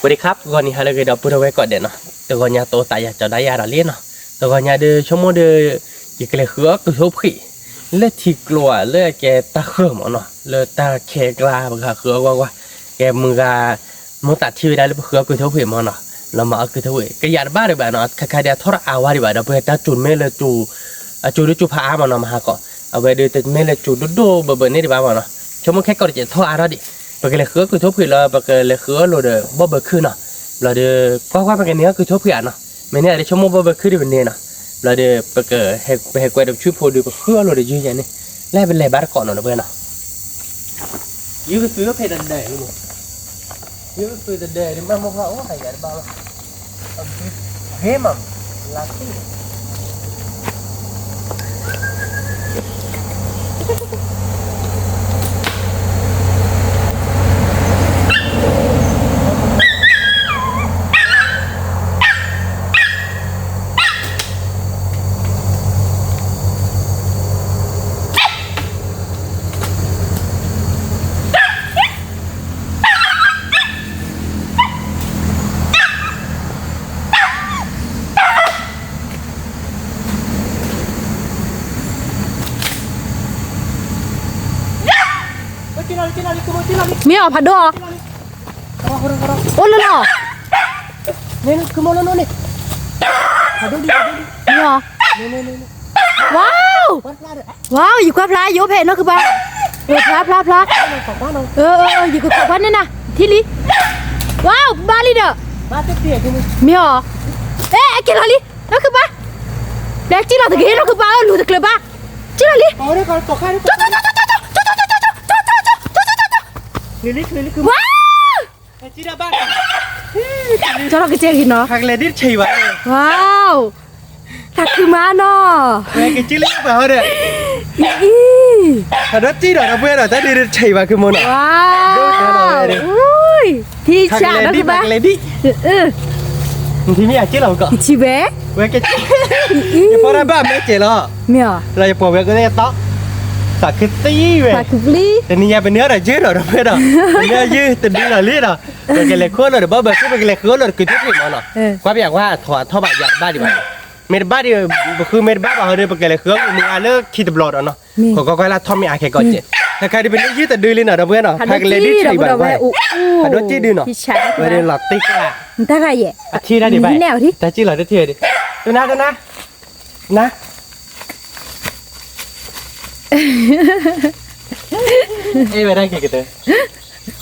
ဝဲဒၣ်ခါ ဂီၤနံၤဟါလၢအဂ့ၤ ဒီပုၢ်ဒီဝဲၢ်ကိးဂၤဒဲးနီၤ, တဂီၤညါတအိၣ်သးယၤကၠီဒၣ်ယၤဒီးလံနီၤ, တဂီၤညါဒီး ဆိကမိၣ်ဒီး ယကလဲၤဃုအီၣ်ကုၢ်ထိဖှံး လၢထံကျိဧါလၢအကဲတၢ်ဃၢၤမၢ်နီၤ, လၢတၢ်ခဲကျါ ပကဃုအီၣ်ကွၢ်ကွၢ်, ကဲမုၢ်ဂၤ မိၢ်သးထံၣ်ဝဲဒၣ်လၢပဃုအီၣ်ကုၢ်ထိဖှံးမၢ်နီၤ, လီၤမၤအီၣ်ကုၢ်ထိဖှံး ကယၤတဘၣ်ဒံးဘၣ်နီၤ, ခါခါဒံးအထီၣ်တအါဝဲဒံးဘၣ် ဒီပုၢ်ဝဲၢ် တၢ်စူၤမ့ၢ်လၢ အစူၤဒုးစူၤဖးအါမၢ်နီၤ မဟါကီး, အဝဲဒီးတမ့ၢ်လၢစူၤဒိၣ်ဒိၣ်ဘၢဘၢန့ၣ်ဒံးဘၣ်မၢ်နီၤ, ဆိကမိၣ်ခဲကိးတကဲးထီၣ်အါထီၣ်ဒံး, ပကလဲၤဃုအီၣ်ကုၢ်ထိဖှံးလီၤ ပကလဲၤဃုအီၣ်လိာ်ဒီး ဘီၣ်ဘၢခုၣ်နီၤ, ဘျီဒီး ကွၢ်ကွၢ် ပကန့ၢ်အီၣ်ကုၢ်ထိဖှံးဧါနီၤ, မ့ၢ်န့ၢ်အီၤဒီးဆိကမိၣ်ဘီၣ်ဘၢခုၣ်ဒံးပန့ၢ်နီၤ, ဘျီဒီး ပကဟဲကွဲးဒီးပဆူဖိဒီး ပဃုအီၣ်လိာ်ဒီးယုၢ်ယဲန့ၣ်, လၢပလဲၤဘါတကိးနီၤ ဒီပုၢ်ဝဲၢ်နီၤ ယုၢ်ကသုးဖဲတဒဲးလီၤ, ယုၢ်ကသုးတဒဲးဒံး မ့ၢ်မိၢ်ဖျါအိၣ်ဟးယၤတဘၣ်ဘၣ်, အဘုဟ့မး, လါတံၢ်, မ့ၢ်အီၤဖးဒိၣ်အီၤ, အိၣ်လၢလီၤ, မ့ၢ်အီၤ, ဝါ, ဝါ, ယကွၢ်ဖျါ ယအိၣ်ဖဲနီၢ်ခုပၢ်, ဖျါ ဖျါ ဖျါ, ယကကွၢ်ကွၢ်န့ၣ်နၤ ထံၣ်လံ, ဝါ, ဘါလံဒီး, မ့ၢ်အီၤ, အဲ အက့ၤလီၤလံ, နီၢ်ခုပၢ်, လဲၤကံၣ်လီၤတဂ့ၤ နီၢ်ခုပၢ်ဧၢ လူၤတကျၢၤဘၣ်, ကံၣ်လီၤလံ, ဝါ ကၠီထီၣ်ကစဲဂ့ၤနီၤ, ဝါ, သးခုမးနီၤ, အံၤ, ဖးဒိၣ်တံၢ်ဒီး ဒီပုၢ်ဝဲၢ်ဒီး တၢ်ဒုးတဆံးဘၣ်ခုမီၤနီၤ, ဝါ, ထံဆးဒီးကဘၣ်, ထံမ့ၢ်အက့လီၤကီး, ထံဝဲ, ယဖီတၢ်ဘၣ်မ့ၢ်ကဲလီၤ, မ့ၢ်အီၤ, လီၤယပှၤဝဲကသ့ၣ်တီ, သးခုသံဝဲ, တနံၤညါပန့ၢ်အီၤဒီးယုၢ်ဒီး ဒီပုၢ်ဝဲၢ်ဒီး, ပန့ၢ်အီၤယုၢ်တဒုလီၤလံဒီး, ပကလဲၤဃုအီၣ်လိာ်ဒီး ဘီၣ်ဘၢခုၣ် ပကလဲၤဃုအီၣ်လိာ်ဒီးကုၢ်ထိဖှံးမီၤနီၤ, ကွၢ်ပယၤကွၢ်အထီၣ်အထီၣ်ဘၣ်ယၤတဘၣ်ဒံးဘၣ်, မ့ၢ်တဘၣ်ဒီး, ပဃုမ့ၢ်တဘၣ်ဘၣ်ဟီဒီး ပကလဲၤဃုအီၣ်မုၢ်အါလၢခံတဘျီဒီးနီၤ, ခိးကွၢ်ကွၢ်လၢထီၣ်မ့ၢ်အါခဲကိးကဲး, ခဲခါဒုးပန့ၢ်ယုၢ်တဒုလံနီၤ ဒီပုၢ်ဝဲၢ်နီၤ, ဖးကလဲၤဒ်ဆံးဘၣ်, ဖးဒိၣ်တံၢ်ဒုနီၤ, ဝဲဒၣ်လီၤတံၢ်ကျါ, တၢ်ဂၤယဲၢ်, အထံၣ်တၢ်ဒံးဘၣ်, တၢ်က့လီၤတထံၣ်ဝဲဒၣ်, တနၤတနၤ, နၤ အဲၣ်ဝဲဒၣ်က့ၤကတၢၢ်,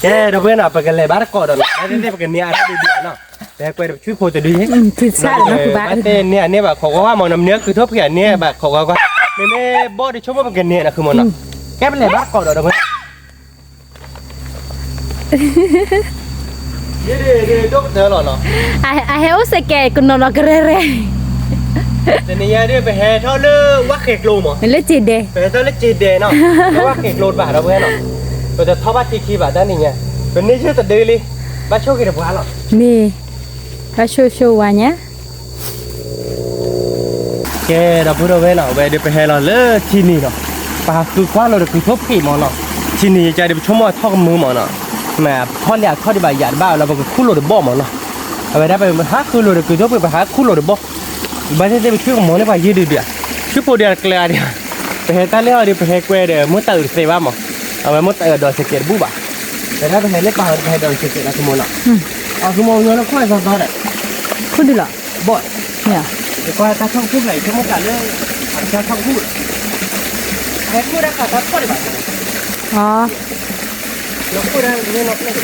ကဲ ဒီပုၢ်ဝဲၢ်နီၤ ပကလဲၤဘါတကိးဒီးနီၤ, ပကန့ၢ်အါထီၣ်ဒံးဒံးနီၤ, ပဟဲကွဲးဒီးပဆူဖိတဒု, ဘၣ်တဲန့ၢ်အန့ၢ်ဘၣ်ခိးကွၢ်ကွၢ်မီၤနီၤ, မ့ၢ်န့ၢ်ကုၢ်ထိဖှံးအန့ၢ်ဘၣ်ခိးကွၢ်ကွၢ်, မ့မ့ၢ်ဘီၣ်ဒီးဆိကမိၣ်ပကန့ၢ်နီၤ ခုမီၤနီၤ, ကဲပလဲၤဘါတကိးဒီး ဒီပုၢ်ဝဲၢ် ဒ်ဒ်ဒ်ဒိၣ်ကတၢၢ်လီၤနီၤ, အဟဲအိၣ်စဲးကဲးကနီၤနီၤကရဲၣ်ရဲၣ်, တနံၤညါဒ်ပဟဲထီၣ်လၢဝၣ်ဃဲၤကျိမီၤ, လၢစ့ဒဲး, ပဟဲထီၣ်လၢစ့ဒဲးနီၤ, လၢဝၣ်ဃဲၤကျိတဘၣ်ဒီပုၢ်ဝဲၢ်နီၤ, ပတထီၣ်ဘၣ်ထံခံဘၣ်တၢ်နံၤညါ, ပန့ၢ်ယုၢ်တဒုလံ, ဘၣ်ဆိၣ်ဂ့ၤတပှၤလီၤ, မ့ၢ်, ဘၣ်ဆိၣ်ဆိၣ်ဝါညါ ကဲ ဒီပုၢ်ဒီဝဲၢ်နီၤ, အဝဲဒီးပဟဲလီၤလၢထံနံၤနီၤ, ပဟးဃုကွၢ်လိာ်ဒီးကုၢ်ထိဖှံးမီၤနီၤ, ထံနံၤယကါဒီးပဆိကမိၣ်အထီၣ်ကမုာ်မီၤနီၤ, မ့ၢ်ဖီၣ်လံအထီၣ်ဒံးဘၣ်ယၤတဘၣ်လီၤ ပကခူၣ်လိာ်တဘီၣ်မီၤနီၤ, အဝဲဒၣ်ပဟးဃုလိာ်ဒီးကုၢ်ထိဖှံး ပဟးခူၣ်လိာ်တဘီၣ်, ဘၣ်သ့ၣ်သ့ၣ်ပဆူကမီၤန့ၢ်ပှၤယုၢ်ဒုဒု, ဆူဖိဒီးတကျၢၤအါဒံး, ပဟဲတၢ်လၢအီၤဒီး ပဟဲကွဲးဒီးမ့ၢ်တၢ်အုးတသ့ဘၣ်မီၤ, အဝဲမ့ၢ်တၢ်အုးဒီးစဲးကဲးတဘူၣ်ဘၣ်, ပဟဲဒၣ်ပဟဲလၢပာ်အီၤဒီး ပဟဲဒီးစဲးကဲးလီၤ ခုမီၤနီၤ, အခုမီၤညီလၢခိၣ်အသီသီဒီး, ခိၣ်ဒုလီၤ ဘီၣ်, ယကွၢ်တၢ်ထီၣ်ကပူၤဖျဲး ယဆိကမိၣ်တၢ်လၢ, အတၢ်ထီၣ်ကပူၤ, ဟဲခိၣ်ဒၣ်ဃာ်တၢ်ထီၣ်ဒံးဘၣ်, လီၤခိၣ်ဒၣ်လၢနီၢ်ပျဲၢ်,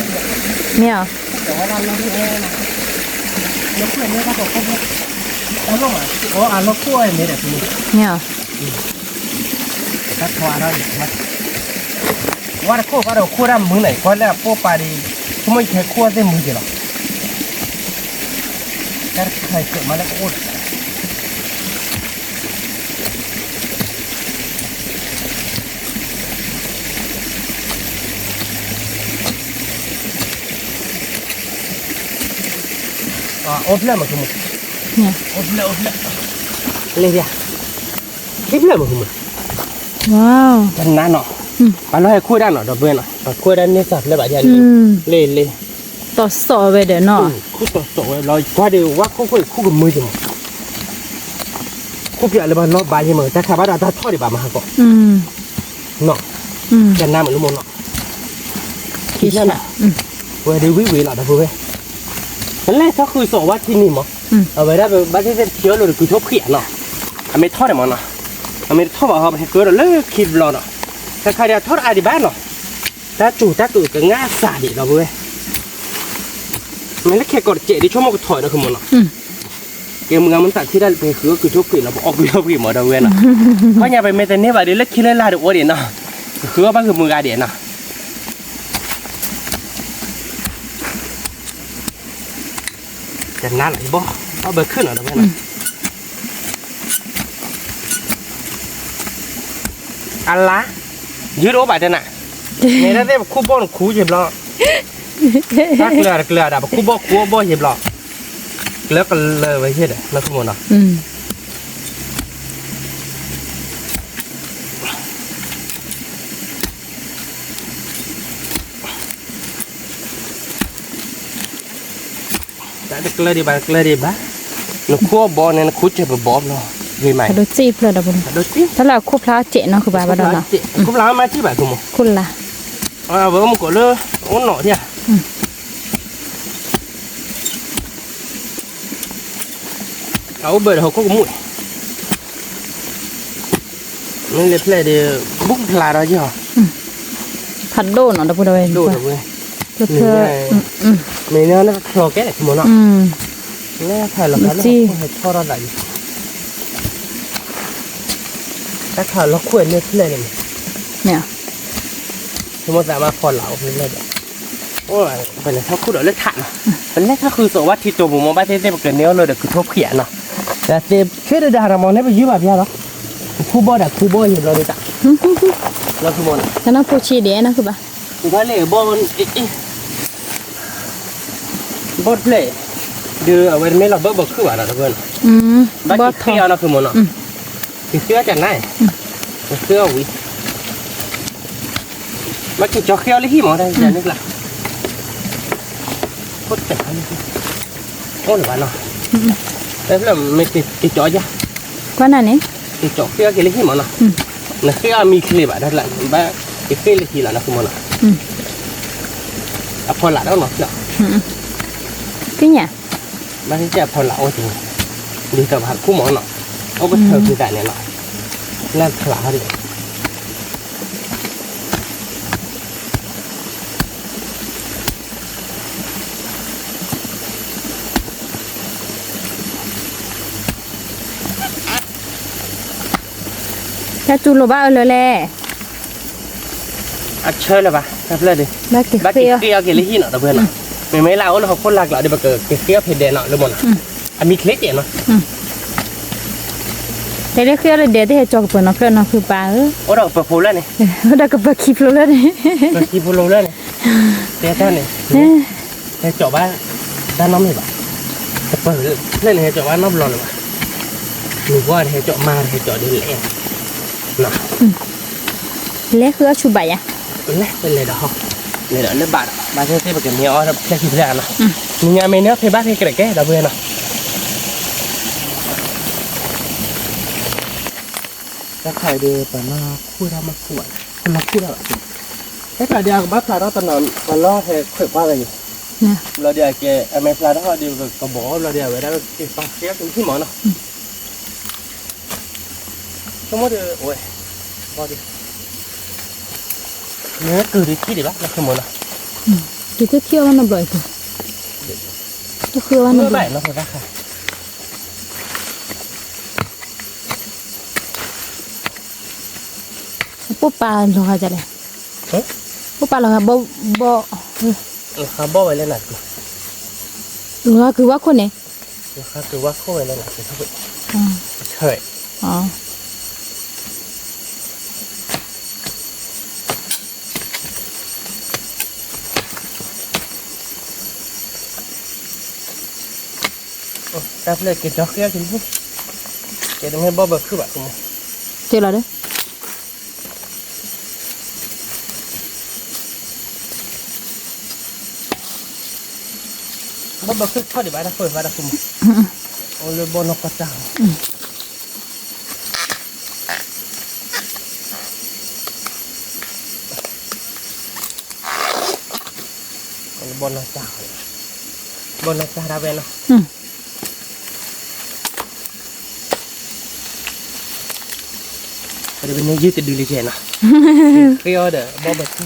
မ့ၢ်ဧါ, လီၤခိၣ်ဒၣ်လၢနီၢ်ပျဲၢ်, တၢ်လီၢ်မး, အလီၢ်ခိၣ်အမ့ၢ်ဒီး, မ့ၢ်ဧါ တၢ်ထီအါထီၣ်, ဝါတခိၣ်ဘၣ်ဒီးခိၣ်ဒၣ်မုာ်န့ၣ် ကွၢ်လၢအပိၢ်ပာ်ဒီး, ဆိကမိၣ်ယဟဲခိၣ်အသ့ၣ်မုာ်က့ၤလီၤ, တၢ်တခါအံၤမးလၢကအိၣ်ဒီး အိၣ်ဖျဲၣ်မး အိၣ်ဖျဲၣ် အိၣ်ဖျဲၣ်, လ့ၣ်ဒၣ်, အိၣ်ဖျဲၣ်မး တနၤနီၤ, ပှၤလီၤဟဲခိၣ်ဒၣ်နီၤ ဒီပုၢ်ဝဲၢ်နီၤ, ပှၤခိၣ်ဒၣ်န့ၢ်သးဖျဲၣ်ဘၣ်ဒ်န့ၣ်, လ့ၣ်လ့ၣ်, တီၢ်စီၣ်ဝဲဒီးနီၤ, ခူၣ်တီၢ်စီၣ်ဝဲလီၤ ကွၢ်ဒီးဝါခိၣ်ခိၣ်အံၤခူၣ်ကမုာ်က့ၤမး, ခူၣ်ပၠးလၢဘၣ်နီၣ်ဘါယ့ၢ်မး တၢ်ခးဘၣ်ဒီးတၢ်ထီၣ်ဒံးဘၣ်မးဟးကီး, နီၣ်, ကနါမးလၢမ့ၢ်နီၣ်, ခံဆၢ, ဝဲဒၣ်ဝံၣ်ဝံၣ်လီၤဒီပုၢ်ဝဲၢ်, ပလဲၤထီၣ်ဃုာ်စီၣ်ဝါထံန့ၣ်မး, အဝဲဒၣ်ဘၣ်သ့ၣ်သ့ၣ်ထံအီၤလိာ်ဒီးကုၢ်ထိၣ်ဖှံးဧါနီၣ်, အမ့ၢ်ထီၣ်န့ၣ်မးနီၣ်, အမ့ၢ်တထီၣ်ဘၣ်ဟီ ပဟဲကၢဒီးလၢခံတဘျီနီၣ်, တၢ်ခါဒံးအထီၣ်တအါဒံးဘၣ်နီၣ်, တၢ်စူၤတၢ်ကကငါစၢ်ဒံးဒီပုၢ်ဝဲၢ် မ့ၢ်လၢခဲကိာ်တစဲးဒ်ဆိကမိၣ်ကထီၣ်ဒီး ကမ့ၢ်နီၤ, ကဲမုၢ်ဂၤမ့ၢ်သးထံၣ်တၢ်လၢပဟဲဃုအီၣ်ကုၢ်ထိၣ်ဖှံးလီၤ ပအီၣ်ကုၢ်ထိၣ်ဖှံးမးဒီပုၢ်ဝဲၢ်နီၤ, ခီညါပမ့ၢ်တန့ၢ်ဘၣ်ဒီး လၢခံလၢလာ်ဒီးအိၣ်ဒံးနီၤ, ကဃုအီၣ်ဘၣ်က့ၤမုၢ်ဂၤဒံးနီၤ, ကနါလီၤဘီ, ဘီဘၢခုၣ်နီၤဒီပုၢ်ဝဲၢ်နီၤ အလါ, ယုၢ်တအိၣ်ဘၣ်တဲနၤ, နဲဒၣ်သ့ၣ်ပခူၣ်ဘီၣ်နခူၣ်ယ့ၤဘျီ, တၢ်ကျၢၤတကျၢၤဒၣ် ပခူၣ်ဘီၣ်ခူၣ်ဘီၣ်ယ့ၤဘျီ, ကျၢၤကလၢၤဝဲယ့ၤဒီး နီၢ်ခိမ့ၢ်နီၤ တၢ်တကျၢၤဒံးဘၣ် တကျၢၤဒံးဘၣ်, နခူၣ်အီၣ်ဘီန့ၣ် နခူၣ်စၢၤပဘီဘျီ, ဂ့ၤမး, တၢ်လၢအခိၣ်ဖျါစဲးနီၢ် ဃုဘၣ်ဘၣ်ဒီးနီၤ, ခိၣ်ဖျါမ့ၢ်စံၣ်ဘၣ် ခိၣ်ဖျါ, အဝဲအိၣ်မူကီးလၢ အိၣ်နီၣ်ဒံးဧါ အအိၣ်ဘၢဒီးဟီၣ်ခိၣ်ကမူၣ်, မ့ၢ်လၢဖျဲၣ်ဒီး ဘူးဖျါဒီးယီၤ, ဖးဒိၣ်နီၤ ဒီပုၢ်ဒီဝဲၢ်, ဒိၣ်ဒီးဝဲ, မ့ၢ်န့ၣ်နကချီကဲလဲၣ်မ့ၢ်နီၤ, လၢဖးလီၤခါလၢဟီၣ်ခိၣ်ဟဲထီၣ်ထီၣ်ဒၣ်, တၢ်ခးလီၤခိၣ်န့ၣ်ဖျဲၣ်န့ၣ်မ့ၢ်, ဆိကမိၣ်သးမၤဖီလာ်အိၣ်ဖဲလဲၣ်ဒီး ပလဲၤထီၣ်ခူၣ်ဒီးလၢထးနီၤ, ပလဲၤထီၣ်ဃုာ်စိးဝါထံတိာ်ပူၤမ့ၢ်ဘၣ်သ့ၣ်သ့ၣ် ပကန့ၢ်အီၣ်လၢဒီးကုၢ်ထိၣ်ဖှံးဧါနီၤ, ဒီးသ့ၣ်ဆၢဒီးဒၣ်မ့ၢ်န့ၣ် ပယုၢ်ဘၣ်ပျါလီၤ, ခူၣ်ဘီၣ်ဒီးခူၣ်ဘီၣ်ယံၤဘျီဒ်တၢ်, လီၤခူၣ်ဘီၣ်နီၤ, တၢ်နီၢ်ဖိဆံးဒံးနီၤ ဃုဘၣ်, တၢ်လၢဘီၣ် ဘီၣ်တဖျၢၣ်, ဒီးအဝဲတမ့ၢ်လီၤဘၢဘၢခုၣ်ဘၣ်ဒီးတဝဲနီၤ, ဘၣ်က့ၤဃ့အီၤနီၤ ဃုမ့ၢ်နီၤ, က့ၤဃ့အီၤကနါ, ကဃ့အီၤဝံၤ, ဘၣ်က့ၤကၠီဃ့အီၤလၢဟံၣ်မ့ၢ်တၢ်န့ၣ်ကျါ, အိၣ်တၢ်လၢဟံၣ်, အိၣ်လၢၤဘၣ်နီၤ, တဖျၢၣ်မ့ၢ်က့ၤကၠီယါ, ကွၢ်နၤန့ၣ်, က့ၤကၠီဃ့အီၤက့ၤလၢဟံၣ်မ့ၢ်နီၤ, နဃ့အီၤမံချ့ဘၣ်တၢ်ကျါ, ဘၣ်က့ၤဃ့လၢဟံၣ်လီၤနီၤ ဃုမ့ၢ်နီၤ, အဖီလာ်ဒီးနီၤဖျၢၣ်, သ့ၣ်ညါ ဘၣ်သ့ၣ်သ့ၣ်အဖီလာ်အိၣ်တ့ၢ်, ဒ်သိးပဟးခူၣ်မ့ၢ်နီၤ, အိၣ်ပထၢၣ်ဖုးသးန့ၣ်လီၤ, လၢဖျါဟီဒံး, တၢ်တူၢ်လိာ်ဘၣ်အၢလၢလဲၣ်, အဆၢလၢၤဘၣ် တၢ်ဖျၢၣ်ဒီး, ဘၣ်က့ၤဃ့အီၤက့ၤလၢဟံၣ်နီၤ တဝဲနီၤ, မ့မ့ၢ်လၢအအိၣ်လၢဟီၣ်ခိၣ်လာ်ကျါဒီး ပကက့ၤဃ့အီၤဖဲဒဲးနီၤ လၢမ့ၢ်နီၤ, အမံချ့ကဲနီၤ, တဲလၢဃ့အီၤလၢဒဲး တဟဲကၠီၤကပၢၤနီၤဖျၢၣ်နီၤ ဖုပၢ်ဧၢ, အိၣ်ဒီးကပၢၤဖိလၢန့ၣ်, အိၣ်ဒီးကပၢၤခံဖျိလၢန့ၣ်, ကပၢၤခံဖျိလၢန့ၣ်, တဲတၢ်န့ၣ်, ဟဲကၠီၤဘၣ်, တၢ်နီတမံၤဘၣ်, ကပၢၤဖျၢၣ်န့ၣ် ဟဲကၠီၤဘၣ်နီတဘျီလၢၤဘၣ်, မုၢ်ဝါန့ၣ် ဟဲကၠီၤမါ ဟဲကၠီၤဒ်လဲၣ်, လဲၤဃုအီၣ်ဆူၣ်ဘၣ်ယၤ, လဲၤ လဲၤဒီးဟီ, လဲၤဒီးလၢဘၣ်ဒီး ဘၣ်သ့ၣ်သ့ၣ်ပကန့ၢ်အီၣ်ဖျဲၣ်ခံဖျဲၣ်နီၤ, နညါမ့ၢ်န့ၢ်ဖဲဘၣ်ဖဲကရဲးကဲ ဒီပုၢ်ဝဲၢ်နီၤ, တၢ်ခါအံၤဒီး ပလီၤခူၣ်တၢ်မၤခူၣ်ဘၣ်, ပလီၤခူၣ်တၢ်ဘၣ်, တၢ်ခါဒီး အကဘၣ်ဖျါထီၣ်တနီၤ ပလီၤဟဲခွဲးကွၢ်ဝဲအံၤ, ဘျီဒီးအကဲ အမဲာ်ဖျါထီၣ်ဒီး ကဘီအီၣ်ဘျီဒီး အဝဲဒၣ်က့ၤပာ်ဃ့အီၣ်က့ၤလၢဟံၣ်မးနီၤ, ဆိကမိၣ်ဒီး အဝဲ ဘီဒီး မ့ၢ်ကုၢ်ဒီးထံၣ်ဒံးဘၣ် လၢဆိကမိၣ်နီၤ, က့ၤတထံၣ်အီၣ်ဘၣ်နီတဘျီအံၤ, တဃုအီၣ်ဘၣ်နီတဘျီ, အပိၢ်ပာ်လီၤဂာ်ဒ်လဲၣ်, ပိၢ်ပာ်လီၤဂာ်ဘီ, ဘီ, လီၤဂာ်ဘီဝဲလၢနၤ, လီၤဂာ်ကုၢ်ဝါခိၣ်န့ၣ်, လီၤဂာ်ကုၢ်ဝါခိၣ်ဝဲလၢနၤ, ဆၢ, တၢ်ဖျၢၣ်က့ၤကၠီဃ့အီၣ်က့ၤလၢ, ကဲတမ့ၢ်ဘီဘၢခုၣ်ဘၣ်, ကဲလီၤဒီး တၢ်ဖျၢၣ်န့ၣ် ဘီဘၢခုထီၣ်ဒံးဘၣ်တၢ်ဃိဘၣ်တၢ်ဃိမး, အိၣ်လၢဘီနီၢ်ကီၢ်တၢ်, ဘီနီၢ်တၢ်, ဘီနီၢ်တၢ်ဒၣ်ဝဲနီၤ. ပဒိးပန့ၢ်ယုၢ်တဒုလံကဲနီၤ, ဃ့အီၤဒီးဘီဘၢခု,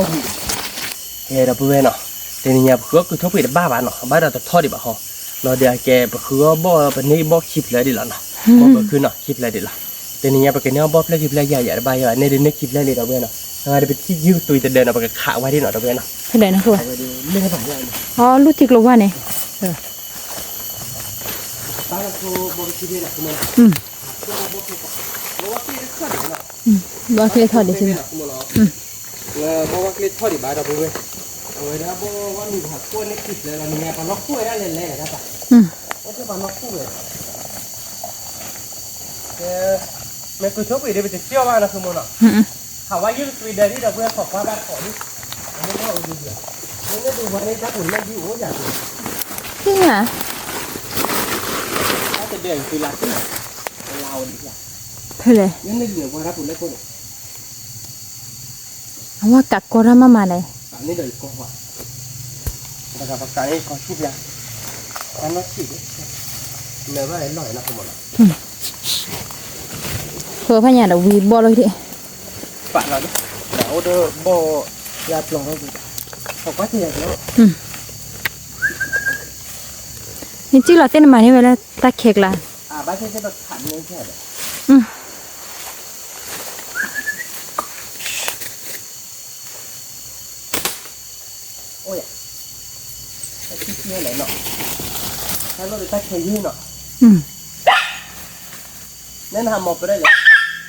ဒီး, ဟဲဒီပုၢ်ဝဲၢ်နီၤ, တနံၤညါပဃုအီၣ်ကုၢ်ထီၣ်ပှ့ၤတဘၣ်ဘၣ်နီၤ, ဘၣ်ဒီးတထီၣ်ဒံးဘၣ်ဟီ, နီၤဒီးကဲပဃုအီၣ်ဘီၣ်ပန့ၢ်ဘီၣ်ခံဖျၢၣ်ဒံးလီၤနီၤ, ဘီဘၢခုနီၤ ခံဖျၢၣ်ဒံးလီၤ, တနံၤညါပကန့ၢ်အီၣ်ဘီၣ်ဖျၢၣ်ခံဖျၢၣ်ယၤယၤတဘၣ်ယၤဘၣ် န့ၣ်ဒုးန့ၢ်ခံဖျၢၣ်လံဒီပုၢ်ဝဲၢ်နီၤ, အဝဲဒီးပထံၣ်ယုၢ်ကသွံတဒၢနီၤ ပကခးဝဲဒၣ်နီၤ ဒီပုၢ်ဝဲၢ်နီၤ, ဖဲလဲၣ်နီၤ, အီ လူၢ်ထံကျိဝါန့ၣ် ဘီကျ့ထီၣ်ဒံးဘၣ်, ဘီဘၣ်ကျ့ထီၣ်ဒံးဘၣ်ဒီပုၢ်ဝဲၢ်, ဝဲဒၣ်ဘီဘၣ်ကျ့ထီၣ်ဒံးဘၣ်ဒီပုၢ်ဝဲၢ်, အဝဲဒၣ်ဘီဝါကျ့ထီၣ်န့ၢ်ခံဖျၢၣ်လီၤ နံၤညါပှၤနီၢ်ခိၣ်ဝဲဒၣ်လဲၤလဲၤဒၣ်ပၢ်, မ့ၢ်ကုၢ်ထီၣ်ပှ့ၤဒီးပတစံၣ်အီၣ်ဘၣ်နီၤ ဃုမိၢ်နီၤ, ဟးဝဲယုၢ်ကသွံဒၢဒံးဒီပုၢ်ဝဲၢ် ခိးကွၢ်ဘၣ်ခိးဒံး, မ့ၢ်ဒုးဝဲန့ၣ်တၢ်ပူၤန့ၣ်ဒုးအိၣ်ယၤ, တၢ်တဒၢအံၤသုလၢ်, ဖဲလဲၣ်, အဝဲကးကီတၢ်မးမးလဲၣ်, ပကးန့ၣ်ကီဆူၣ်ပျါ, အနီၢ်ဆံၣ်, ဖဲဖဲညါဒီးဝံၤဘီၣ်လီၤ, ပာ်လီၤ, အိၣ်ဒီးဘီၣ်, ယပျီၢ်လီၤ, နစံၣ်လီၤသ့ၣ်နမၤန့ၢ်ဝဲလၢတၢ်ခဲကျါ,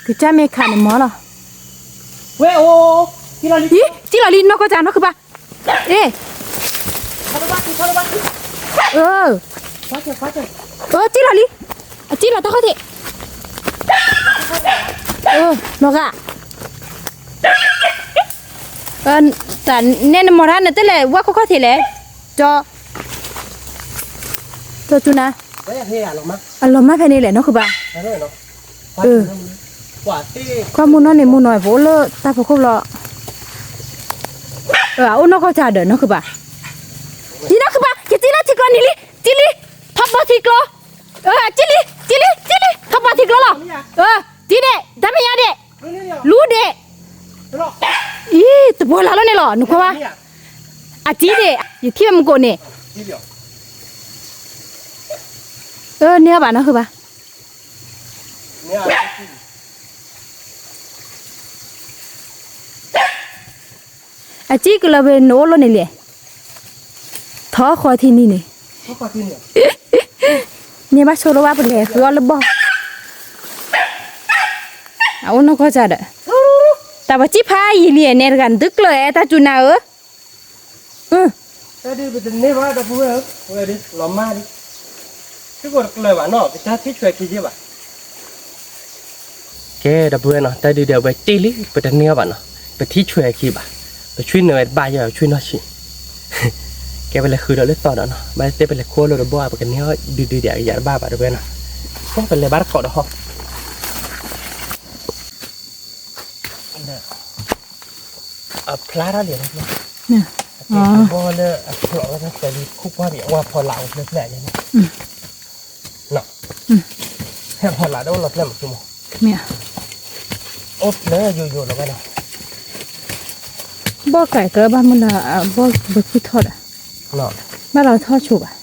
ကစၢ်မ့ၢ်ခးန့ၣ်မီၤလီၤ, ဝဲအိၣ်, စံၣ်လီၤလံ နီၢ်ကီၢ်စၢ်နီၢ်ခုၣ်ဘၣ်, အ့, အၢ, စံၣ်လီၤလံ, အစံၣ်လီၤတၢ်ခီၣ်ထံး, နီၢ်ဂၤ, တၢ်နဲနမီၤတၢ်နတလဲၤဝဲခီၣ်ခီၣ်ထံးလဲၣ်, ကၠီ, ကၠီကၠူနၤ, အလီၤမၢ်ဖဲန့ၣ်လဲၣ်နီၢ်ခုၣ်ဘၣ်, ကွၢ်မူနီၢ်န့ၣ်မူနီၢ် ပအိၣ်လၢတၢ်ဖီခိၣ်လီၤ, အအိၣ်နီၢ်ကီၢ်စၢ်ဒီးနီၢ်ခုၣ်ဘၣ်, ယနီၢ်ခုၣ်ဘၣ် ယစံၣ်လီၤထံကျိနံၤလံ, စံၣ်လံ, ထီဘိထံကျိ, စံၣ်လံ, စံၣ်လံ, စံ�စံၣ်လံ, ထီဘိထံကျိလီၤ, စံၣ်ဒ့ၣ်, တၢ်မဲာ်ညါဒ့ၣ်, လူဒ့ၣ်, အံၤ တဘိလၢ်လီၤန့ၣ်လီၤ နကွၢ်ဘၣ်, အစံၣ်ဒ့ၣ်, ယထံၣ်ဝဲမူကိးန့ၣ်, န့ၢ်အီၤဘၣ်နီၢ်ခုၣ်ဘၣ် အစံၣ်ကလၢၤဝဲနအိၣ်လီၤန့ၣ်လဲၣ်, ထီဃီထံနံၤန့ၣ်, န့ၢ်ဘၣ်ဆိလိဘၣ်ပလဲၤဃုအီၣ်လၢဘီၣ်, အအိၣ်နီၢ်ကီၢ်စၢ်ဒီး, တၢ်ပစံၣ်ဖးယံာ်လံန့ၣ်တဂၤ နသုကျၢၤအဲၣ်တၢ်စူၤနၤဧၢ, တၢ်ဒုးပတန့ၢ်ဘၣ်ဒီပုၢ်ဝဲၢ်ဧၢ, ဝဲဒုးလီၤမၢ်လံ, သုကိးတကျၢၤဘၣ်နီၤ ပတၢ်ထံၣ်ဆွဲခံယဲၢ်ဘၣ် ကဲ ဒီပုၢ်ဝဲၢ်နီၤ တၢ်ဒုးဒီးအဝဲတ့ၢ်လံ ပတန့ၢ်အီၤဘၣ်နီၤ, ပထံၣ်ဆွဲအခံဘၣ်, ပဆွံနုာ်ဝဲတဘၣ်ယဲၢ် ပဆွံနီၢ်ဆံး, ကဲပလဲၤဃုာ်ဒီးလၢသီဒီးနီၤ ဘၣ်သ့ၣ်ပလဲၤခိၣ်လိာ်ဒီးဘီၣ် ပကန့ၢ်အီၤဒုးဒုးဒီးအကယၤတဘၣ်ဘၣ် ဒီပုၢ်ဝဲၢ်နီၤ, ကဲပလဲၤဘၣ်တကိးဒီးဟီ အဖျါထီၣ်လံ, ဘီလၢအဖျိးဝဲဒၣ်ကျဲလံ ခိၣ်ကွၢ်ဘံးအဝဲဖီလာ်အိၣ်ဖျဲၣ်ဖျဲၣ်န့ၣ်, ဖီလာ်တအိၣ်လီၤဖျဲၣ်မးဆိမိၣ်, အိၣ်ဖျဲၣ်ယိာ်ယိာ်လီၤဘၣ်နီၤ, ဘီၣ်ကဲကဘၣ်မုၢ်လၢ် ဘီၣ်ဘၢခုထီၣ်ဒီး, ဘၣ်လီၤထီၣ်ဆိဘၣ်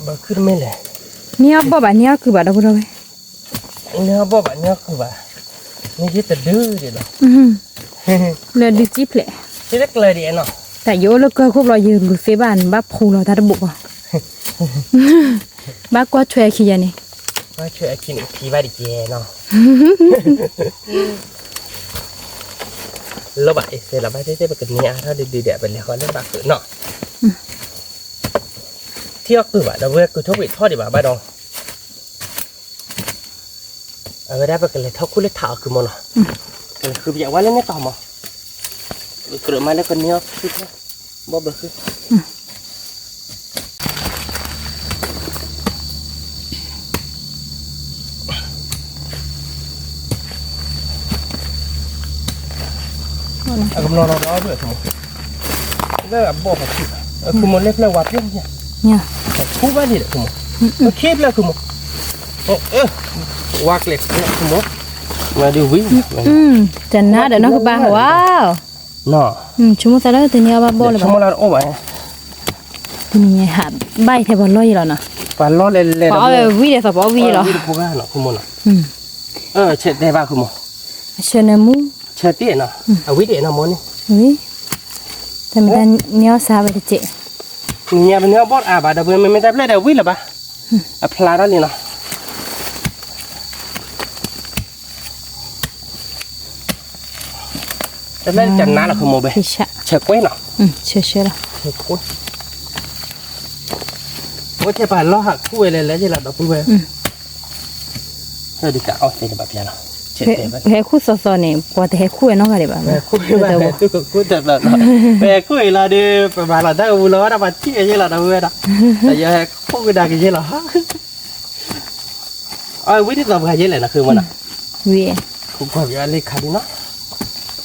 ဘၢခုတမ့ၢ်လဲၣ်, န့ၢ်အီၣ်ဘီၣ်ဘၣ်န့ၢ်အီၣ်ကုၢ်ဘၣ်ဒီပုၢ်ဒီဝဲၢ်, န့ၢ်အီၣ်ဘီၣ်ဘၣ်န့ၢ်အီၣ်ကုၢ်ဘၣ်, န့ၢ်ယတဒုဒံးလီၤ, လၢဒုစံၣ်ဖျဲး, တကျၢၤဒံးနီၤ, တၢ်ယအိၣ်လၢကၢၢ်ခိၣ်ဘျီ ယလူၤသ့ဘၣ်န့ၣ် ဘၣ်ဖူလီၤတၢ်တဘိးဘၣ်, ဘၣ်ကွၢ်ထွဲအခံယၤန့ၣ်, ကွၢ်ထွဲအခံန့ၣ် ဖံဘၣ်တကဲနီၤ လီၤဘၣ်အသဲလီၤ ဘၣ်သ့ၣ်သ့ၣ်ပကန့ၢ်အါထီၣ်ဒုးဒုးဒီး ပလဲၤဃီလၢဘၣ်ဃုာ်နီၤ, ထံၣ်အီၣ်ကုၢ်ဘၣ် ဒီပုၢ်ဝဲၢ် ကုၢ်ထီၣ်ဝံၤထီၣ်ဒံးဘၣ်ဘၣ်ဒီး, အဝဲဒၣ်ပကလဲၤထီၣ်ခူၣ်လၢထးအီၤခုမၢ်နီၤ, ကလဲၤဃုပယးဝဲလၢန့ၣ်တီၢ်မၢ်, ကြၢးမၤလၢကန့ၢ်အီၤခု, ဘီဘၢဃု အကမျီၤလီၤဒီးဒၣ်ခုမၢ်, လၢအဘီၣ်ပခု, ခုမၢ်လၢဖျၢၣ်ဝါပျဲၢ်ညါ, ခူဘၣ်လံဒီးခုမၢ်, ခ့ဖျၢၣ်ခုမၢ်, ဝါကျဲၤဖျၢၣ်ခုမၢ်, မၤဒုးဝံၤ, တနါဒီးနီၢ်ကဘၣ်ဝါ, ဆိကမိၣ်သးလၢတနံၤအီၣ်ဘၣ်ဘီၣ်လၢၤဘၣ်, ဆိကမိၣ်လၢတအိၣ်ဘၣ်, တနံၤဟးဘၣ်အံၤထဲပှၤလီၢ်ယံၤလီၤနီၤ, ပှၤလီၢ်လဲၤလဲၤ, ပှၤအီၣ်ဝံၤဒီးသးပှၤအီၣ်ဝံၤယံၤလီၤ, ပှၤဝံၤတဖိဂၤနီၤ ခုမၢ်နီၤ, ဆဲးတဲဘၣ်ခုမၢ်, အဆၢနၢမူ, ဆၢတဲနီၤ, အဝံၤဒံးနီၤမၢ်န့ၣ်, တမ့ၢ်တၢ်န့ၢ်အီၣ်စါဝဲတက့ၢ်, နံၤညါပန့ၢ်အီၣ်ဘီၣ်အါဘၣ်ဒီပုၢ်ဝဲၢ် မ့မ့ၢ်တၢ်ဖျၢၣ်ဒီးဝံၤလၢၤဘၣ်, အဖျါထီၣ်လံနီၤ တၢ်ဖျၢၣ်တကနါလီၤခုမၢ်ဘဲ, ဆဲးကွဲနီၤ, ဆဲးဆဲးလီၤ, အိၣ်ထဲပှၤလီၢ်ဟးခူၣ်ဝဲလဲၤလဲၤယ့ၢ်လီၤဒီပုၢ်ဝဲၢ်, ဟဲခူၣ်သီသီန့ၣ် ပှၤတဟဲခူၣ်ဝဲနီတဂၤဒံးဘၣ်, ပဟဲခူၣ်အံၤလီၤဒီး ပမၤလီၤတၢ်ကပူၤလီၤဝဲဒၣ်ပှၤထံၣ်ဝဲယ့ၢ်လီၤဒီပုၢ်ဝဲၢ်ဒီး, ဒီးယဟဲခူၣ်ကဒါက့ၤယ့ၢ်လီၤ အဝဲဒ်သိးပှၤယဲလဲၣ်နၤခုမၢ်နီၤ, ဝံၤ, ခူၣ်ကွၢ်ပယီၤလၢခါဒ်နီၤ,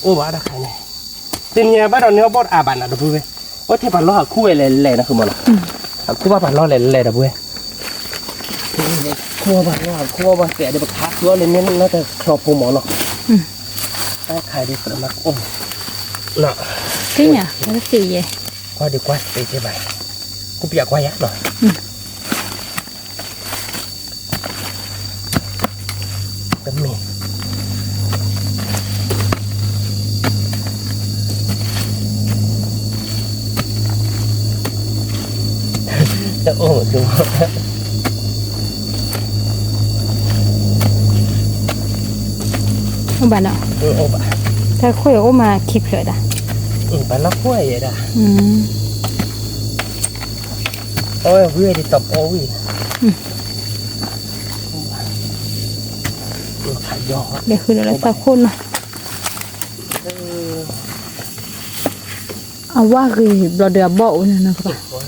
အိၣ်ဘၣ်တၢ်ခါန့ၣ်, တနံၤညါဘၣ်ဒီးန့ၢ်အီၣ်ဘီၣ်အါဘၣ်နၤဒီပုၢ်ဝဲၢ်, အိၣ်ထဲပှၤလီၢ်ဟးခူၣ်ဝဲလဲၤလဲၤနၤခုမၢ်နီၤ, ဟးခူၣ်ဘၣ်ပှၤလီၢ်လဲၤလဲၤဒီပုၢ်ဝဲၢ်, ခူၣ်ဘၣ်လီၢ်ဟးခူၣ်ဘၣ်ပှၤသဲးဒီးပခါဃုအီၣ်လၢန့ၣ်နီတချီဖိမၢ်နီၤ, တၢ်ခါဒ်ကြၢးမၤအိၣ်, သ့ၣ်ညါ, ကွၢ်ဒ်ကွၢ်သ့က့ဘၣ်, ခူၣ်ပယီၤကွၢ်ယၤနီၤ တမ့ၢ်, တအိၣ်မး, အိၣ်ဘၣ်နီၤ, အိၣ်ဘၣ်, တၢ်ခိၣ်အံၤအိၣ်မးခံဖျၢၣ်ဒၣ်, ပှၤလီၢ်ခိၣ်အံၤဒၣ်, အဝဲဝံၤဒ်သိးပအီၣ်ဝံၤ လဲၤဃုာ်ဒီးလၢသးခိၣ်နီၤ, အဝါဂ့ၤဘျီဒီးအဘီၣ်အိၣ်န့ၣ်နီၤကဘၣ်, န့ၢ်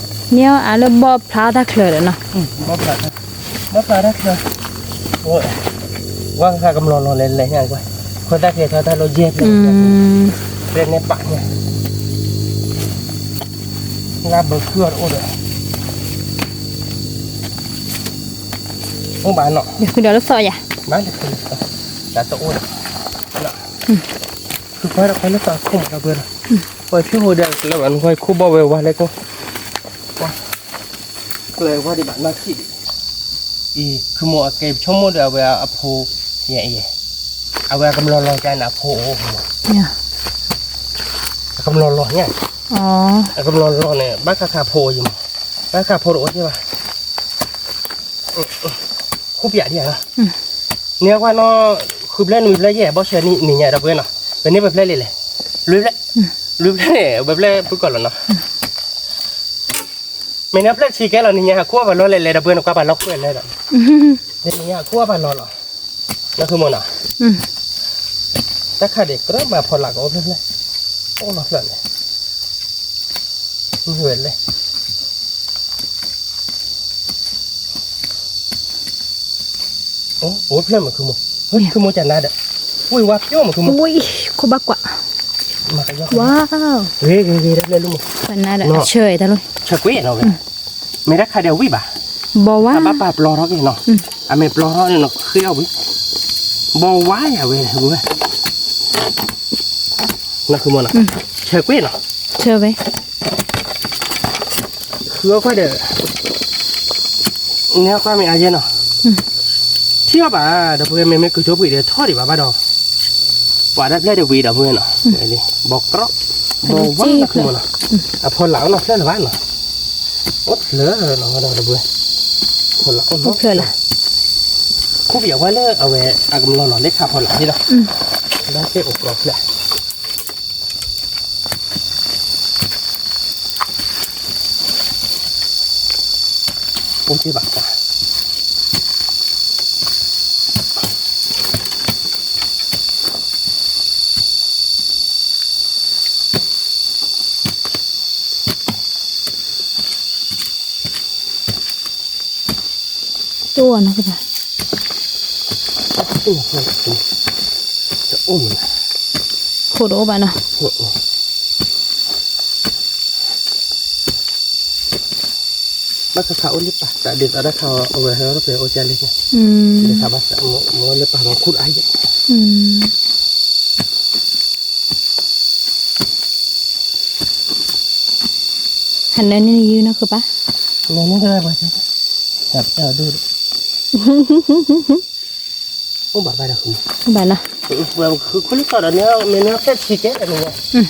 အီၣ်အါလၢဘီၣ်ဖျါတၢ်ချၢဒီးနီၤ, ဘီၣ်ဖျါတၢ်ချၢ, ဝါဃါကမျီၤလီၤလဲၤလဲၤညါကွၢ်, ခိၣ်သၣ်ချ့ထီၣ်တၢ်လီၢ်ယဲၢ်ဖျၢၣ်, ဖျၢၣ်န့ၣ်ပာ်ညါ, လၢဘၢခုအီၤတအိၣ်ဒီး အိၣ်ဘၣ်နီၤ, လဲၤဃုာ်ဒီးလၢသီယၤ, ဘၣ်လဲၤဃုာ်လၢသီ, တၢ်တအိၣ်ဒီး, ဃုကွၢ်ဒီးကွၢ်လၢသီခိၣ်မးဒီပုၢ်ဝဲၢ်လီၤ, ပှၤဖျိဟိဒၣ်ကျၢၤဘၣ်နကွၢ်ခိၣ်ဘီၣ်ဝဲဝါလဲၣ်ကိၢ်, ကျၢၤဝါဒံးဘၣ်နီၢ်ထံၣ်ဒံး, အံၤ ဖုမိၢ်အကဲဆိကမိၣ်ဒီးအဝဲအဖိ, အံၤ, အဝဲအကမျီၤလီၤကါန့ၣ်အဖိအိၣ်မး, အကမျီၤလီၤညါ, အကမျီၤလီၤန့ၣ် ဘၣ်ဃးဃးဖိအိၣ်ယံၤမး, ဘၣ်ဃးဖိတအိၣ်က့ဘၣ် ခူၣ်ပယးဒံးဧါ, န့ၢ်ကွၢ်နီၤ, ဃုဖျၢၣ်နွံဖျၢၣ်ယဲၢ် ဘီၣ်ဆၢနံၤညါဒီပုၢ်ဝဲၢ်နီၤ, ပန့ၢ်ပဖျၢၣ်လံလဲၣ်, လွံၢ်ဖျၢၣ်, လွံၢ်ဖျၢၣ်န့ၣ် ပဖျၢၣ်ဖုၣ်ကီၢ်လီၤနီၤ, မ့ၢ်န့ၢ်ဖျၢၣ်တဆံကဲလီၤ နံၤညါဟးခူၣ်ပှၤလီၢ်လဲၤလဲၤဒီပုၢ်ဝဲၢ် နကွၢ်ပှၤလီၢ်ခိၣ်လဲၤဒီး, နံၤညါဟးခူၣ်ပှၤလီၢ်လီၤ, နဃုမၢ်နီၤ, တၢ်ခါဒံးကြၢးမၤဖီလာ်ကအိၣ်ဖျၢၣ်ဖျၢၣ်, အိၣ်လီၤဖျၢၣ်န့ၣ်, မ့ၢ်ဝဲလဲၣ် အိၣ်ဖျၢၣ်မး ခုမိၢ်, ခုမိၢ်ကနါဒီး, ဝံၤဝါပျိမး ခုမိၢ်, ဝံၤခိၣ်ဘၣ်ကွၢ်, ဝါ, ဂ့ၤဂ့ၤဂ့ၤ တၢ်ဖျၢၣ်လံမိၢ်, ဆၢတၢ်လံ, ဆၢကွံာ်နီၤဝဲ, မ့ၢ်တၢ်ခါဒံးဝံၤဘၣ်, ဘီဝါ, အဘၣ်ပာ်ပျီထီၣ်က့ၤနီၤ, အမ့ၢ်ပျီထီၣ်န့ၣ်နီၤ ဃ့အီၣ်ဝံၤ, ဘီဝါယၤဝဲ, ဝဲ နခုမိၢ်နီၤ, ဆၢကွံာ်နီၤ, ဆၢဝဲ ဃုအီၣ်ကွၢ်ဒီး, န့ၢ်အီၣ်ကွၢ်မ့ၢ်အါယဲနီၤ, ထံၣ်အီၣ်ဘၣ်, ဒီပုၢ်ဝဲၢ် မ့မ့ၢ်ကုၤထီၣ်ပှံၤဒီးထီၣ်ဒံးဘၣ်ဘၣ်ဒီး, ပှၤတၢ်ဖျၢၣ်ဒံးဝံၤဒီပုၢ်ဝဲၢ်နီၤ, ဘီကရီ, ဘီဝါနခုမိၢ်နီၤ, အဖီလာ်အိၣ်နီၢ်ဖျၢၣ်လၢၤဘၣ်နီၤ, အိၣ်ဖျၢၣ်နီၤဒီပုၢ်ဝဲၢ်, ဖီလာ်အိၣ်နီၢ်ဖျၢၣ်လၢၤ, ခူၣ်ပယီၤကွၢ်လၢအဝဲအကမျီၤလီၤလၢခးဖီလာ်ဒံးဒီး, ဘၣ်သ့ၣ်အိၣ်ကြီဖျၢၣ် အ အိၣ်တ့ၢ်ဘၣ်ကွၢ် တအိၣ်နီၤကဘၣ် တအိၣ်မနုၤ ခိၣ်တအိၣ်ဘၣ်နီၤ ဘၣ်ခါခါ အိၣ်လၢပၢ် တၢ်ဒ်သိးတၢ်ခါ အဝဲဟဲလီၤဖဲအိၣ်ကၢ်လံ ဒ်သိးဘၣ် မ့ၢ်လၢပၢ်မၤခူၣ်တအါယဲ ဟးနၢန့ၣ်ယုၢ်နီၢ်ဃုပၢ် နၢန့ၣ်တၢ်ဘၣ် တၢ်ဒိၣ် အိၣ်ဘၣ်ဘၣ်ဒီး ဘၣ်နီၤ ပှၤဃုခိၣ်လၢကီးဒီးန့ၣ် မ့ၢ်မ့ၢ်ဖျဲၣ်ဆံကဲန့ၣ် အီၣ်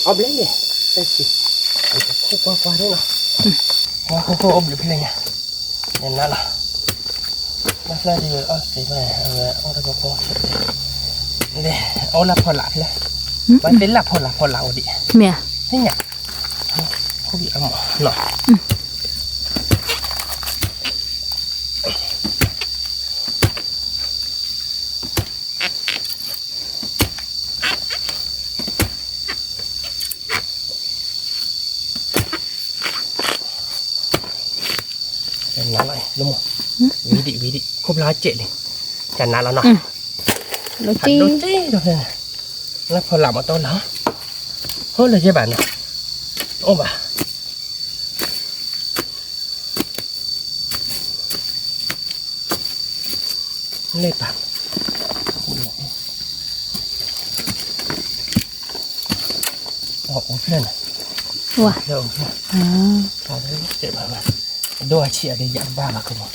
ဘျဲၣ်န့ၣ် ဖျဲၣ်ဆံ ခိၣ်ကွၢ်ကွၢ်န့ၣ်နီၤ ခိၣ်ခိၣ်အိၣ်ဘျုးဖျဲၣ်ညါ နနၤလီၤ ဘၣ်ဖျဲၣ်ဒီးအီၣ်စ့ၢ်ကီး အဝဲအီၣ်တၢ်ကီကီ အီၣ်လၢဖီလာ်ဖျဲၣ် ဘၣ်သ့ၣ်လၢဖီလာ်ဖီလာ်အိၣ်ဒံး မ့ၢ်ဧါ သ့ၣ်ညါ ခိၣ်ဘံၣ်အမီၢ်နီၤ နးလီၤလၢမီၢ် ဝံၤဒံး ဝံၤဒံး ခိၣ်ဖျါစဲးလံ ကနးလီၤနီၤ လီၤတံၢ် လၢဖီလာ်မၤတီလီၤ အိၣ်လၢယဲဘၣ်နီၤ အိၣ်ဘၣ် လ့ၣ်ပာ် အိၣ်ဖျဲၣ်န့ၣ် ဝါ ဖျဲၣ်အိၣ်ဖျဲၣ် အါ တဘၣ်ဘၣ် ဒိၣ်အဆံးအဒိၣ်ယၤဘၣ်လီၤကမီၤ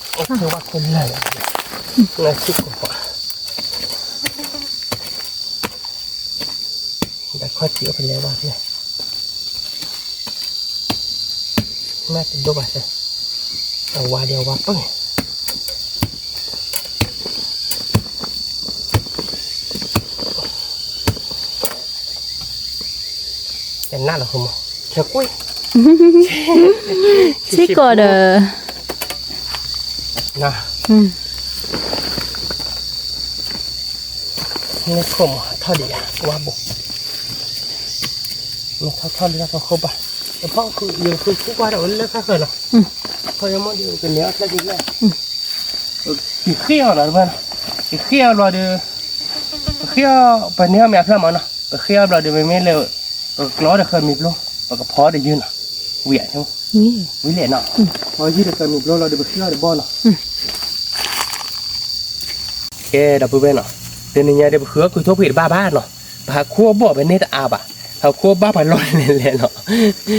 အိၣ်ဖျဲၣ်ဝဲခိၣ်လၢ်လၢ် လၢဆံၣ်ကိၢ်ပှၤ ဒီးခီၣ်ထံးအိၣ်ဖဲလဲၣ်ဝါဖျဲၣ် မ့ၢ်တဒိၣ်ဘၣ်စၢၤ အဝါဒီးအဝါပၢၢ် ကနၣ်လီၤဃိမး ဆဲကွံာ် ဆံကီးဒီး န မ့ၢ်ခိၣ်မးထီၣ်ဒံးယၤ ဝါဘိၣ် မ့ၢ်ထီၣ်ထီၣ်လၢတၢ်ဖီခိၣ်ဘၣ် တဖီခိၣ်ယဃုဃုကွၢ်ဒီးလၢဖဲဃၢၤလီၤ ခီယမီၣ်ဒံးကန့ၢ်အီၣ်ဖျဲၣ်ဒ်လဲၣ် ကဃ့အီၤလီၤတဘၣ်နီၤ ကဃ့အီၤဘျီဒီး ပဃ့အီၤ ပန့ၢ်အီၣ်မ့ၢ်အဖျၢၣ်မးနီၤ ပဃ့အီၤဘျီဒီး ပမ့ၢ်လၢ ပကကျီဒီးဃၢၤမ့ၤဘျိ ပကဖီဒီးယုၢ်နီၤ ဝံၤ ဝံၤလဲၣ်နီၤ ဖီယုၢ်ဒီးဃၢၤမ့ၤဘျိလီၤဒီး ပဃ့အီၤတဘီနီၤ ကဲဒီပုၢ်ဝဲၢ်နီၤ တနံၤညါဒီးပဃုအီၣ်ကုၢ်ထိၣ်ဖှံးတဘၣ်ဘၣ်နီၤ ပဟးခူအီၣ်ဘီၣ်ပန့ၢ်တအါဘၣ် ဟးခူအီၣ်ဘၣ်ပှၤလီၢ်လဲၣ်လဲၣ်နီၤ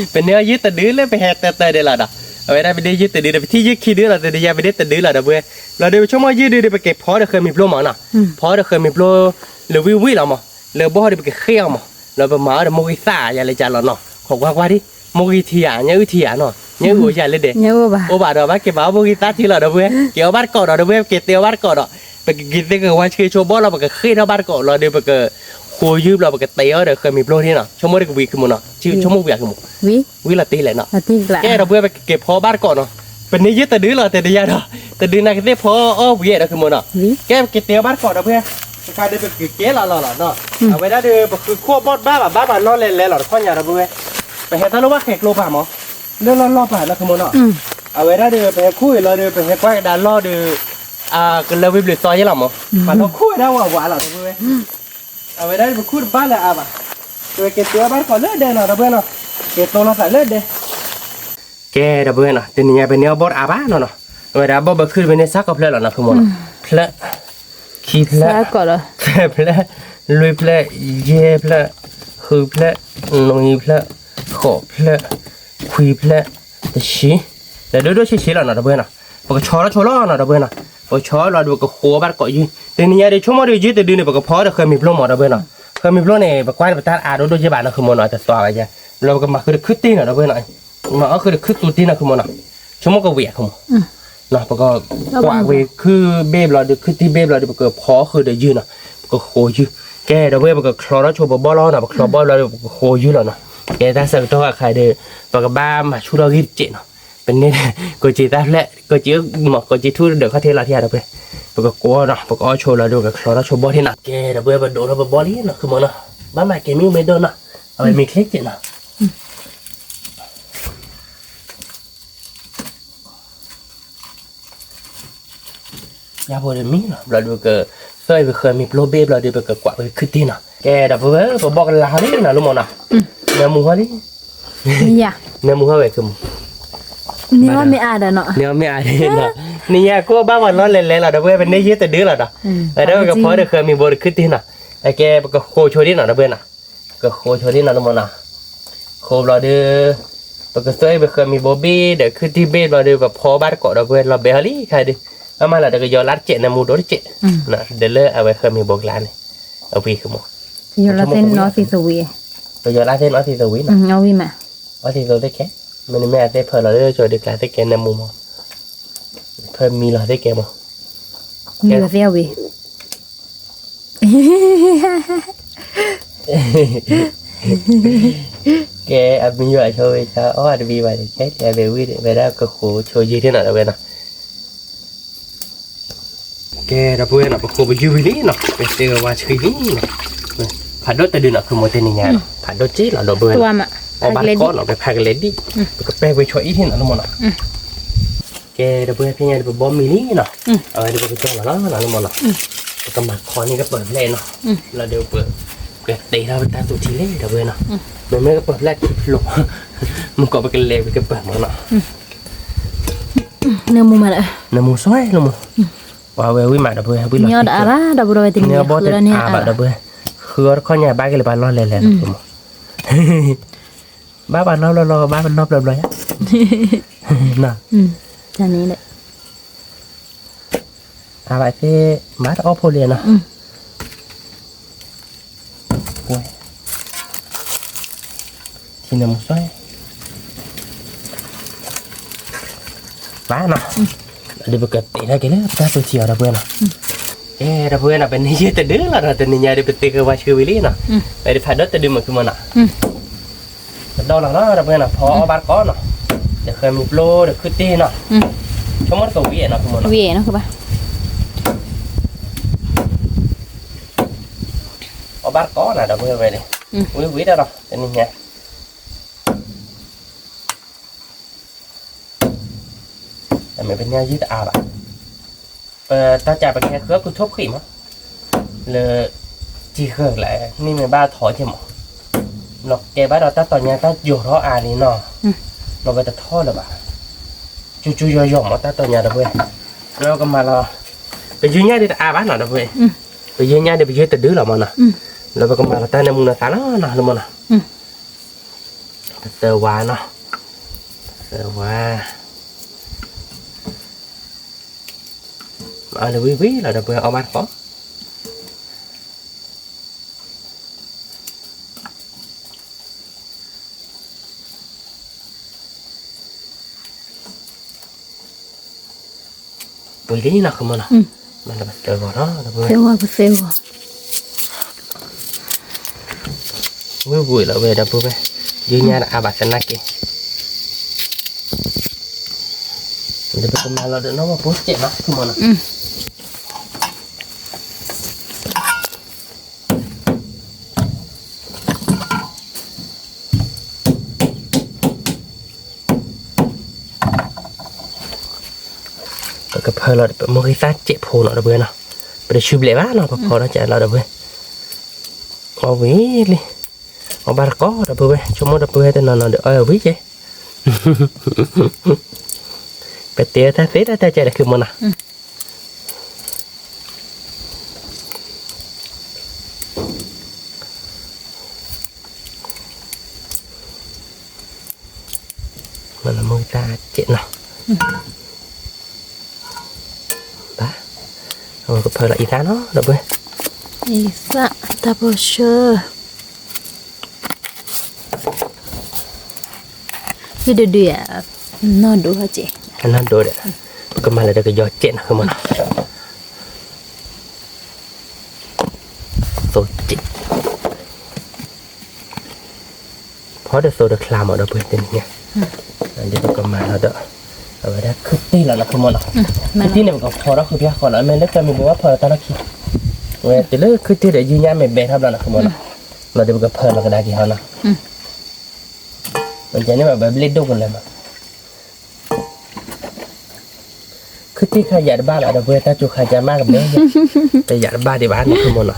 ပန့ၢ်အီၣ်ယုၢ်တဒုလၢပဟဲတၢၢ်တၢၢ်ဒဲးလီၤဒီး အဝဲဒၣ်ပဒ့ယုၢ်တဒုဒီး ပထံၣ်ယုၢ်ခံဒုလီၤ တနံၤညါပဒ့တဒုလီၤ ဒီပုၢ်ဝဲၢ် လီၤဒီးပဆိကမိၣ်ယုၢ်ဒုဒီး ပက့ၤဖီဒီးဃၢၤမ့ၤဘျိမးနီၤ ဖီဒီးဃၢၤမ့ၤဘျိ လၢဝံၣ်ဝံၣ်လီၤမး လၢဘီၣ်ဒီးပကဃ့အီၤမး လၢပမၤအီၤဒီးမိၢ်ဂံၢ်သၣ်ယၤလၢကလီၤနီၤ ခီကွၢ်ကွၢ်ဒံး မိၢ်ဂံၢ်ထံၣ်ယၤ ညၣ်အုၣ်ထံၣ်ယၤနီၤ ညၣ်အုၣ်အိၣ်ယၤလၢဒဲး အိၣ်ဘၣ်ဒီး ဘၣ်က့ၤဘၣ်အီၣ်မိၢ်ဂံၢ်သၣ်ထံလီၤ ဒီပုၢ်ဝဲၢ် က့ၤအီၣ်ဘၣ်တကိးဒီး ဒီပုၢ်ဝဲၢ် ပက့ၤတဲအီၣ်ဘၣ်တကိးဒီး ပကက့ၤသ့ကဝါဆှ့ဆိဘီၣ်လီၤ ပကဃ့ထီၣ်ဘၣ်တကိးလီၤဒီး ပကဃိယုၢ်ဘျီ ပကတဲအီၤဒီးဃၢၤမ့ၤဘျိန့ၣ်နီၤ ဆိကမိၣ်ဒီးကဝံၤကမူနီၤ ဆိကမိၣ်ဝံၤအကမူ ဝံၤလီၤတ့ၢ်လဲၣ်နီၤ ကဲဒီပုၢ်ဝဲၢ် ပကက့ၤဖီဘၣ်တကိးနီၤ ပန့ၢ်ယုၢ်တဒုလီၤ တနံၤညါဒီး တဒုန့ၣ်ကသ့ၣ်ဖီအီၣ်ဝံၤဒီးကမူနီၤ ကဲပက့ၤတဲအီၣ်ဘၣ်တကိးဒီပုၢ်ဝဲၢ် တခါဒီးပကက့ၤလီၤလီၤလီၤနီၤ အဝဲဒၣ်ဒီးပဃုခိၣ်ဘီၣ်တဘၣ်ဘၣ် ဘၣ်ပှၤလီၢ်လဲၣ်လဲၣ်လီၤ တခီညါဒီပုၢ်ဝဲၢ် ပဟဲတၢ်လၢဝၣ်ဃဲၤကျိပၤမး လၢလီၢ်လီၢ်ပၤလီၤကမူနီၤ အဝဲဒၣ်ဒီးပဟဲခူၣ်အံၤလီၤဒီး ပဟဲကွၢ်ကဒါလီၢ်ဒီး ကလၢဝံဘျုးသီယဲလီၤမး ပှၤလီၢ်ခူၣ်ဝဲဒၣ်ဝးဝးလီၤဒီပုၢ်ဝဲၢ် အဝဲဒၣ်ဒီးပခူၣ်တဘၣ်လၢအါဘၣ် ပက့ၤတဲအီၣ်ဘၣ်တကိးလၢဒဲးနီၤ ဒီပုၢ်ဝဲၢ်နီၤ က့ၤတိၢ်လီၤသးလၢဒဲး ကဲဒီပုၢ်ဝဲၢ်နီၤ တနံၤညါပန့ၢ်အီၣ်ဘီၣ်တအါဘၣ်နီၤနီၤ အဝဲဒၣ်ဘီၣ်ဘၢခုၣ်တဘ့ၣ်န့ၣ် စးကီးဖျၢၣ်လီၤနီၤ ဖုမိၢ်နီၤ ဖျၢၣ် ခံဖျၢၣ် သၢကီးလီၤ သၢဖျၢၣ် လွံၢ်ဖျၢၣ် ယဲၢ်ဖျၢၣ် ဃုဖျၢၣ် နွံဖျၢၣ် ဃိးဖျၢၣ် ခွံဖျၢၣ် တဆံ ဒီးဒိၣ်ဒိၣ်ဆံးဆံးလီၤနီၤ ဒီပုၢ်ဝဲၢ်နီၤ ပကဆီထီၣ်ဆိလီၤနီၤ ဒီပုၢ်ဝဲၢ်နီၤ ပကဆီလီၤဒီးပကဃိဘၣ်တကိးယုၢ် တနံၤညါဒီးဆိကမိၣ်ဒီးယုၢ်တဒုန့ၣ် ပကဖီဒီးဃၢၤမ့ၤဘျိမး ဒီပုၢ်ဝဲၢ်နီၤ ဃၢၤမ့ၤဘျိန့ၣ် ပကွၢ်န့ၣ် ပတၢ်အါဒိၣ်ဒိၣ်ယဲၢ်ဘၣ်နီၤ ဃုမိၢ်နီၤ တသွါဘၣ်ယဲၢ် လၢပကမၤဃုာ်ဒီးခုတ့ၢ်နီၤ ဒီပုၢ်ဝဲၢ်နီၤ မၤအီၣ်ဃုာ်ဒီးခုသူတ့ၢ်နီၤ ဃုမိၢ်နီၤ ဆိကမိၣ်ကဝံၤအဃုမိၢ် ပကကွၢ်ဝံၤခုဘ့ၣ်ဘျီဒီး ခုတ့ၢ်ဘ့ၣ်ဘျီဒီး ပကဖီဃုာ်ဒီးယုၢ်နီၤ ပကဃိယုၢ် ကဲဒီပုၢ်ဝဲၢ် ပကချီထီၣ်ဆိပဘီၣ်လီၤနီၤ ပချီဘီၣ်ဘျီဒီး ပကဃိယုၢ်လီၤနီၤ ကဲတၢ်ဆၢကတီၢ်အခါဒီး ပကဘၣ်မၤဆူၣ်ထီၣ်ဂံၢ်တစဲးနီၤ, ပန့ၢ် ကိးက့ၤတၢ်ဖျဲၣ် ကိးက့ၤမ့ၢ် ကိးက့ၤထူၣ်ဒီးခီၣ်ထံးလီၤထံဒီးပှဲၤ, ပကကိးနီၤ ပကအီၣ်ဆိလီၤဒီး ပကချီထီၣ်ဆိဘီၣ်ထံနီၤ, ကဲဒီးပှဲၤပဒိးထီၣ်ပဘီၣ်လံနီၤ ခုမီၤနီၤ, ဘၣ်မၤကဲၤမ့ၢ်မ့ၢ်ဒိၣ်နီၤ, အဝဲမ့ၢ်ချ့ကဲးနီၤ ယဖိဒီးမံနီၤ ဘျီဒီးပက သီၣ်အံၤပဃၢၤမ့ၤပျိဘ့ၣ်ဘျီဒီး ပကကွၢ်ပခုၣ်တ့ၢ်နီၤ, ကဲဒီးပဝဲ ပဘီၣ်ကလၤဟီလံနီၤ လၢမီၤနီၤ, နၢမူဟီလံ, နၢမူဟီဝဲခုမီၤ, န့ၢ်အီၣ်မ့ၢ်အါဒီးနီၤ, န့ၢ်အီၣ်မ့ၢ်အါဒီးနီၤ, နံၤညါကိးဘၣ်ပှၤလီၤလဲၤလဲၤလီၤ ဒီးပဝဲပန့ၢ်ယဲၢ်တဒုလီၤဒီး, ဝဲဒီးပကဖီဒီးဃၢၤမ့ၤဘိဒီးခုၣ်တ့ၢ်နီၤ, အကဲပကဃိးဆိဒ်နီၤ ဒီးပဝဲနီၤ ကဃိးဆိဒ်နီၤ လၢမီၤနီၤ, ဃိးဘျီဒီး ပကသီၣ်အံၤပဃၢၤမ့ၤဘိဘ့ၣ်ဒီးခုၣ်တ့ၢ်ဘ့ၣ်ဘျီဒီး ပဖီဘၣ်တကိးဒီးပဝဲလီၤဘဲဟီလံခါဒီး, အမၤလီၤဒီးကယီၤလါတစဲး နၢမူဒိၣ်တစဲး, ဒီးလၢအဝဲဃၢၤမ့ၤဘိကလါန့ၣ်, အဝံၤခုမီၤ, ပယီၤလါသ့ၣ်နီၣ်သံသိဝံၤ, အဝံၤမး, အီသံသိသ့ၣ်ကဲ, မ့တမ့ၢ်အသ့ၣ်ဖၢလီၤလၢကၠီဒုးကျါသ့ၣ်ကဲ နၢမူမီၤ, ဖၢမံလီၤသ့ၣ်ကဲမီၤ, မံလီၤသ့ၣ်အဝံၤ ကဲ အမံယွၤဆိဝဲဆါ အီၣ်တဘံဘၣ်န့ၣ် ကဲ အဝဲဝံၤဒီးဝဲဒၣ်ကဃိးဆိယံာ်ထံနီၤ ဒီးဝဲနီၤ, ကဲ ဒီပုၢ်ဝဲၢ်နီၤ ပဃိးပယုၢ်ဝံၤလံနီၤ ပတဲဝဲဆှံလံနီၤ, ဖးဒိၣ်တဒုနီၤ ခုမိၢ်တနံၤညါနီၤ ဖးဒိၣ်က့လီၤဒီပုၢ်ဝဲၢ်နီၤ, အီၣ်ဘၣ်တကီနီၤ ပဖးကလဲၤဒံၣ်, ပကပဲာ်ဝဲဆိအံၣ်ထံနီၤ လၢမီၤနီၤ ကဲ ဒီပုၢ်ဝဲၢ်ဖဲညါဒီးပဘီမံလံနီၤ, အဝဲဒီးပကကၠီလီၤနီၤ လၢမီၤနီၤ, ပကမၤခီန့ၢ်ကပၢၤဖျဲၣ်နီၤ, လီၤဒီးပကတဲထီၣ်ပတၢ်သူၣ်ထံလံ ဒီပုၢ်ဝဲၢ်နီၤ, မ့မ့ၢ်ကပၢၤဖျဲၣ်ခံဖျိ, မုၢ်ကီးပကလဲၤပကပၢၤမီၤနီၤ, နၢမူမးလၢ နၢမူစီလၢမီၤ, ပှၤဝဲဝံၤမး ဒီပုၢ်ဝဲၢ် ဝံၤလီၤ န့ၢ်အီၣ်တအါဘၣ် ဒီပုၢ်ဝဲၢ်တနံၤ ဃုအီၣ်တခီညါဘၣ်က့ၤလၢပှၤလီၢ်လဲၤလဲၤလီၤ ဘၣ်ပှၤလီၢ်ဘျီလီၤ ဘၣ်ပလီၢ်ဘျီဘျီယါ, တၢ်န့ၣ်လၢ အဘၣ်သ့ၣ် ဘၣ်တအီၣ်ဖိလံနီၤ, ဝဲ ထံနၢမူစီ ဘၣ်နီၤ, ဒီးပကတဲထီၣ်က့ၤလၢပတၢ်သူၣ်ထံအီၤ ဒီပုၢ်ဝဲၢ်နီၤ, အဲ ဒီပုၢ်ဝဲၢ်နီၤ ပန့ၢ်ယဲၢ်တဒုလီၤဒီး တနံၤညါဒီးပသ့ဃုာ်ဝါဆှံဝံၤလံနီၤ, ဝဲဒၣ်ဖးဒိၣ်တဒုမုၢ်ခုမီၤနီၤ ကဒီလီၤနီၤ ဒီပုၢ်ဝဲၢ်နီၤ ဖီအီၣ်ဘၣ်တကိးနီၤ, ဒီးဃၢမံၤပျိဒီးခုၣ်တ့ၢ်နီၤ, ဆိကမိၣ်တကဝံၤနီၤ ဝံၤနီၤ, အီၣ်ဘၣ်တကိးနီၤ ဒီပုၢ်ဝဲၢ်န့ၣ်, ဝံၤဝံၤဒီးနီၤ တနံၤညါ အမ့ၢ်ပန့ၢ်ယဲၢ်တအါဘၣ်, ပတၢ်ကးပကဟဲဃုအီၣ်ကုထိၣ်ဖှံးမး, လၢ တံၤဃၢၤလၢ န့ၢ်မ့ၢ်ဘၣ်ထီၣ်က့ၤမး, လီၤကဲဘၣ်ဒီးတၢ်တီၤညါတၢ်ယီၤထီၣ်အါန့ၣ်နီၤ, လီၤဝဲတထီၣ်လၢၤဘၣ်, ကၠူကၠူယီၤယီၤမးတၢ်တီၤညါဒီပုၢ်ဝဲၢ်, လၢကမၤလီၤ, ပယုၢ်ညၣ်ဒ်တအါဘၣ်နီၤဒီပုၢ်ဝဲၢ်, ပယုၢ်ညၣ်ဒ်ပယုၢ်တဒုလီၤမးနီၤ, လၢပကမၤလီၤတၢ်နၢမူနသးလီၤနီၤ လၢမးနီၤ ပသၢဝါနီၤ, ပသၢဝါ, အလၢဝံၤဝံၤလီၤဒီပုၢ်ဝဲၢ်အီၣ်ဘၣ်တကိး, ပှ့ၤလံနီၤ ခုမီၤနီၤ, မၤလၢပသၢဂီၤနီၤ ဒီပုၢ်ဝဲၢ်, သၢဂီၤပသၢဂီၤ, ဝံၤဝံၤလီၤဝဲဒီပုၢ်ဝဲၢ်, ယုၢ်ညါဒီးအါဘၣ်သနာ်က့ ဒီးပကမၤလီၤဒီးနီၢ်ဝဲပိစဲးမး ခုမီၤနီၤ, ပကဖၢလီၤဒီး ပမိၢ်ဂံၢ်သၣ်စဲးဖိနီၤ ဒီပုၢ်ဝဲၢ်နီၤ, ပတဆူဘျဲးဘၣ်နီၤ ပဖီထီၣ်ကလီၤ ဒီပုၢ်ဝဲၢ်, အီၣ်ဝံၤလံ, အီၣ်ဘၣ်တကိး ဒီပုၢ်ဝဲၢ်, ဆိကမိၣ်ဒီပုၢ်ဝဲၢ်တနီၤနီၤဒီးအီၣ်ဝံၤကဲ, ပတဲတၢ်သ့တၢ်တၢ်ကဲဒီး ခုမီၤနီၤ မ့ၢ်လၢမိၢ်ဂံၢ်သၣ်စဲးနီၤ, ဘၣ်, အဝဲကဖၢလီၤအံသၣ်နီၤ ဒီပုၢ်ဝဲၢ်, အံသၣ်တၢ်ပီၢ်ဆၢ ဟံၣ်ဒုဒုဧါ, နီၢ်ဒိၣ်ဟဲက့ၤ, နီၢ်ဒိၣ်ဒီး, ပကမၤလၢတကယီၤစဲးနီၤ ခုမီၤနီၤ, သိစဲး, ဖ ဖီတသိးတချါမးဒီပုၢ်ဝဲၢ်တနံၤညါ, ဒ်သိးကမၤလီၤဒီး, အဝဲဒၣ်ခုၣ်တ့ၢ်လီၤနီၤ ခုၣ်မၢ်နီၤ, ခုၣ်တ့ၢ်န့ၣ် ပကဖီထီၣ်ဃုာ်ပၠၢ်ဃီလီၤ မ့ၢ်လၢကမံၤဘိးဘၣ်ဖီလီၤတၢ်လီၢ်ခံ, ဝဲတုၤလၢခုၣ်တ့ၢ်ဒီးယုၢ်ညါမ့ၢ်ဘဲထီၣ်ဘျီနီၤ ခုၣ်မၢ်နီၤ, လီၤဒီးပကဖၢလီၤကဒါက့ၤဟီနီၤ, မ့ၢ်ကဲန့ၣ်ဘၣ်ဘၣ်ဘျ့ၣ်ဒိၣ်ကလၢာ်မး ခုၣ်တ့ၢ်ခါယၤတဘၣ်ဘၣ်ဒီပုၢ်ဝဲၢ် တၢ်ကၠိခါယၤမးကဘဲ, တယၤတဘၣ်ဒံးဘၣ်နီၤ ခုၣ်မၢ်နီၤ,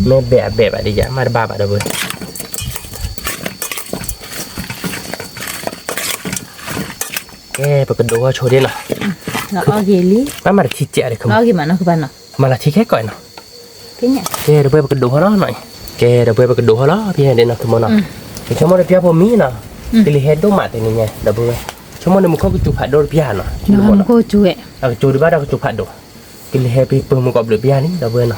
မ့ၢ်ဘဲအဘဲဘၣ်ဒီးယၤမးတဘၣ်ဘၣ်ဒီပုၢ်ဝဲၢ်, ကဲ ပကဒိးဂီၢ်ဆိဒ်နီၤ, ဘၣ်မၤတထံကဲးဒီး မၤလီၤထံခဲကိာ်နီၤ, ကဲဒီပုၢ်ဝဲၢ်ပကဒိးဟီလီၤနီၤ, ကဲဒီပုၢ်ဝဲၢ်ပကဒိးဟီလီၤ ပယဲၢ်ဒ်နီၤ ခုၣ်မၢ်နီၤ, ကဆိကမိၣ်ဒီးပၠၢ်ဖိမံနီၤ, ကလံၤဟဲဒိၣ်မးတနံၤညါ ဒီပုၢ်ဝဲၢ်, ဆိကမိၣ်န့ၣ်မူခိၣ်ကစူၤဖးဒိၣ်တပျၢ်နီၤ, မူခိၣ်ကစူၤဝဲ, အကစူၤဒံးဘၣ်ဒီးကစူၤဖးဒိၣ်, ကလံၤဟဲပံၤပၢၢ်မူကိးဘျုးပျၢ်န့ၣ် ဒီပုၢ်ဝဲၢ်နီၤ,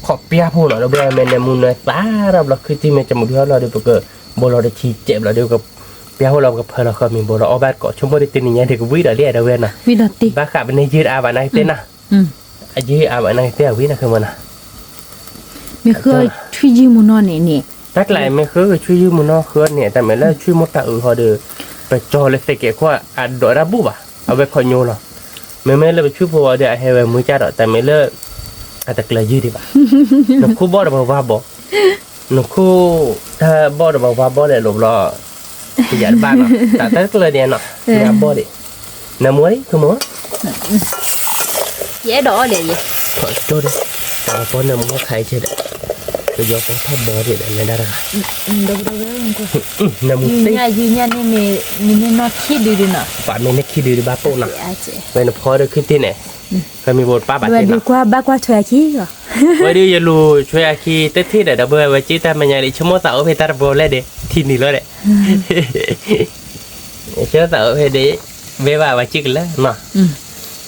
ခီပၠၢ်ဖိနီၤ ဒီပုၢ်ဝဲၢ် မ့ၢ်နမူနသးဒီးဘျီခုၣ်တ့ၢ်မ့ၢ်ကမူၤဒုးဟီလီၤဒီး ပကဘိလီၤတထံကဲးဘျီဒီး ပၠၢ်ဖိလီၤ ပကဖၢလီၤဃီမ့ၤဘိလီၤအီၣ်ဘၣ်တကိး ဆိကမိၣ်ဒီးတနံၤညါဒ်ကဝံဒီးလံ ဒီပုၢ်ဝဲၢ်နီၤ, ဘၣ်ဃးပန့ၢ်ယုၢ်တအါဘၣ်နာ်က့သ့ၣ်နီၤ, အယုၢ်အါဘၣ်နာ်က့သ့ၣ်အဝံနီၤ ခုၣ်မၢ်နီၤ, မ့ၢ်ဃုထွံၣ်ယုၢ်မူနီၢ်န့ၣ်န့ၣ်, တၢ်ကျးအံၤမ့ၢ်ဃုကထွံၣ်ယုၢ်မူနီၢ်ဃုန့ၣ် တၢ်မ့ၢ်လၢထွံၣ်မိၢ်တၤအုးဃီဒီး, ပကၠီလၢသ့ၣ်ကဲခိၣ်အဒိးတၢ်ဘူၣ်ဘၣ်, အဝဲခီညိလီၤ, မ့မ့ၢ်လၢပထွံၣ်ဖိဝဲဒီးအဟဲဝဲမုၢ်ကၢ်ဒီး တၢ်မ့ၢ်လၢ အတကျၢၤယုၢ်ဒံးဘၣ်, နခိၣ်ဘီၣ်ဒီးပဝါဘီၣ်, နခိၣ်တၢ်ဘီၣ်ဒီးပဝါဘီၣ်လဲၣ်လိၤဘျီ, ယတဘၣ်နီၤ တၢ်တကျၢၤဒံးနီၤ, နဘီၣ်ဒံး, နမူဒံး ခုၣ်မၢ် ယအဲၣ်ဒိးအီၣ်လဲၣ်ယဲ, တၢ်ပီ နမူခါအံၤကဲဒီး, ပယီၤပီထီၣ်ဘီဒံးဒီး နဒါတဂၤ, နမူသ့, ယုၢ်ညၣ်န့ၣ်မ့ၢ်, မ့ၢ်န့ၢ်နီၢ်ခံဒုဒုနီၤ, ပှၤမ့ၢ်န့ၢ်ခံဒုဒုဘၣ်ပိၢ်နီၤ, ဝဲနဖီဒီးခုၣ်တ့ၢ်န့ၣ်, ကမံၤဘိးတပၣ်ဘၣ်တ့ၢ်နီၤ, ဘၣ်ကွၢ်ထွဲအခံ, ဝဲဒုးယလူၤထွဲအခံတထံၣ်ဒီး ဒီပုၢ်ဝဲၢ် ဝဲက့တၢ်မဲာ်ညါလံ ဆိကမိၣ်သးအိၣ်ဖဲတၢ်တဘိလဲၣ်ဒီး ထံၣ်နုာ်လီၤဒီး ဆိကမိၣ်သးအိၣ်ဖဲဒၣ်, ဝဲဘၣ်ဝဲက့ကလၢနီၤ,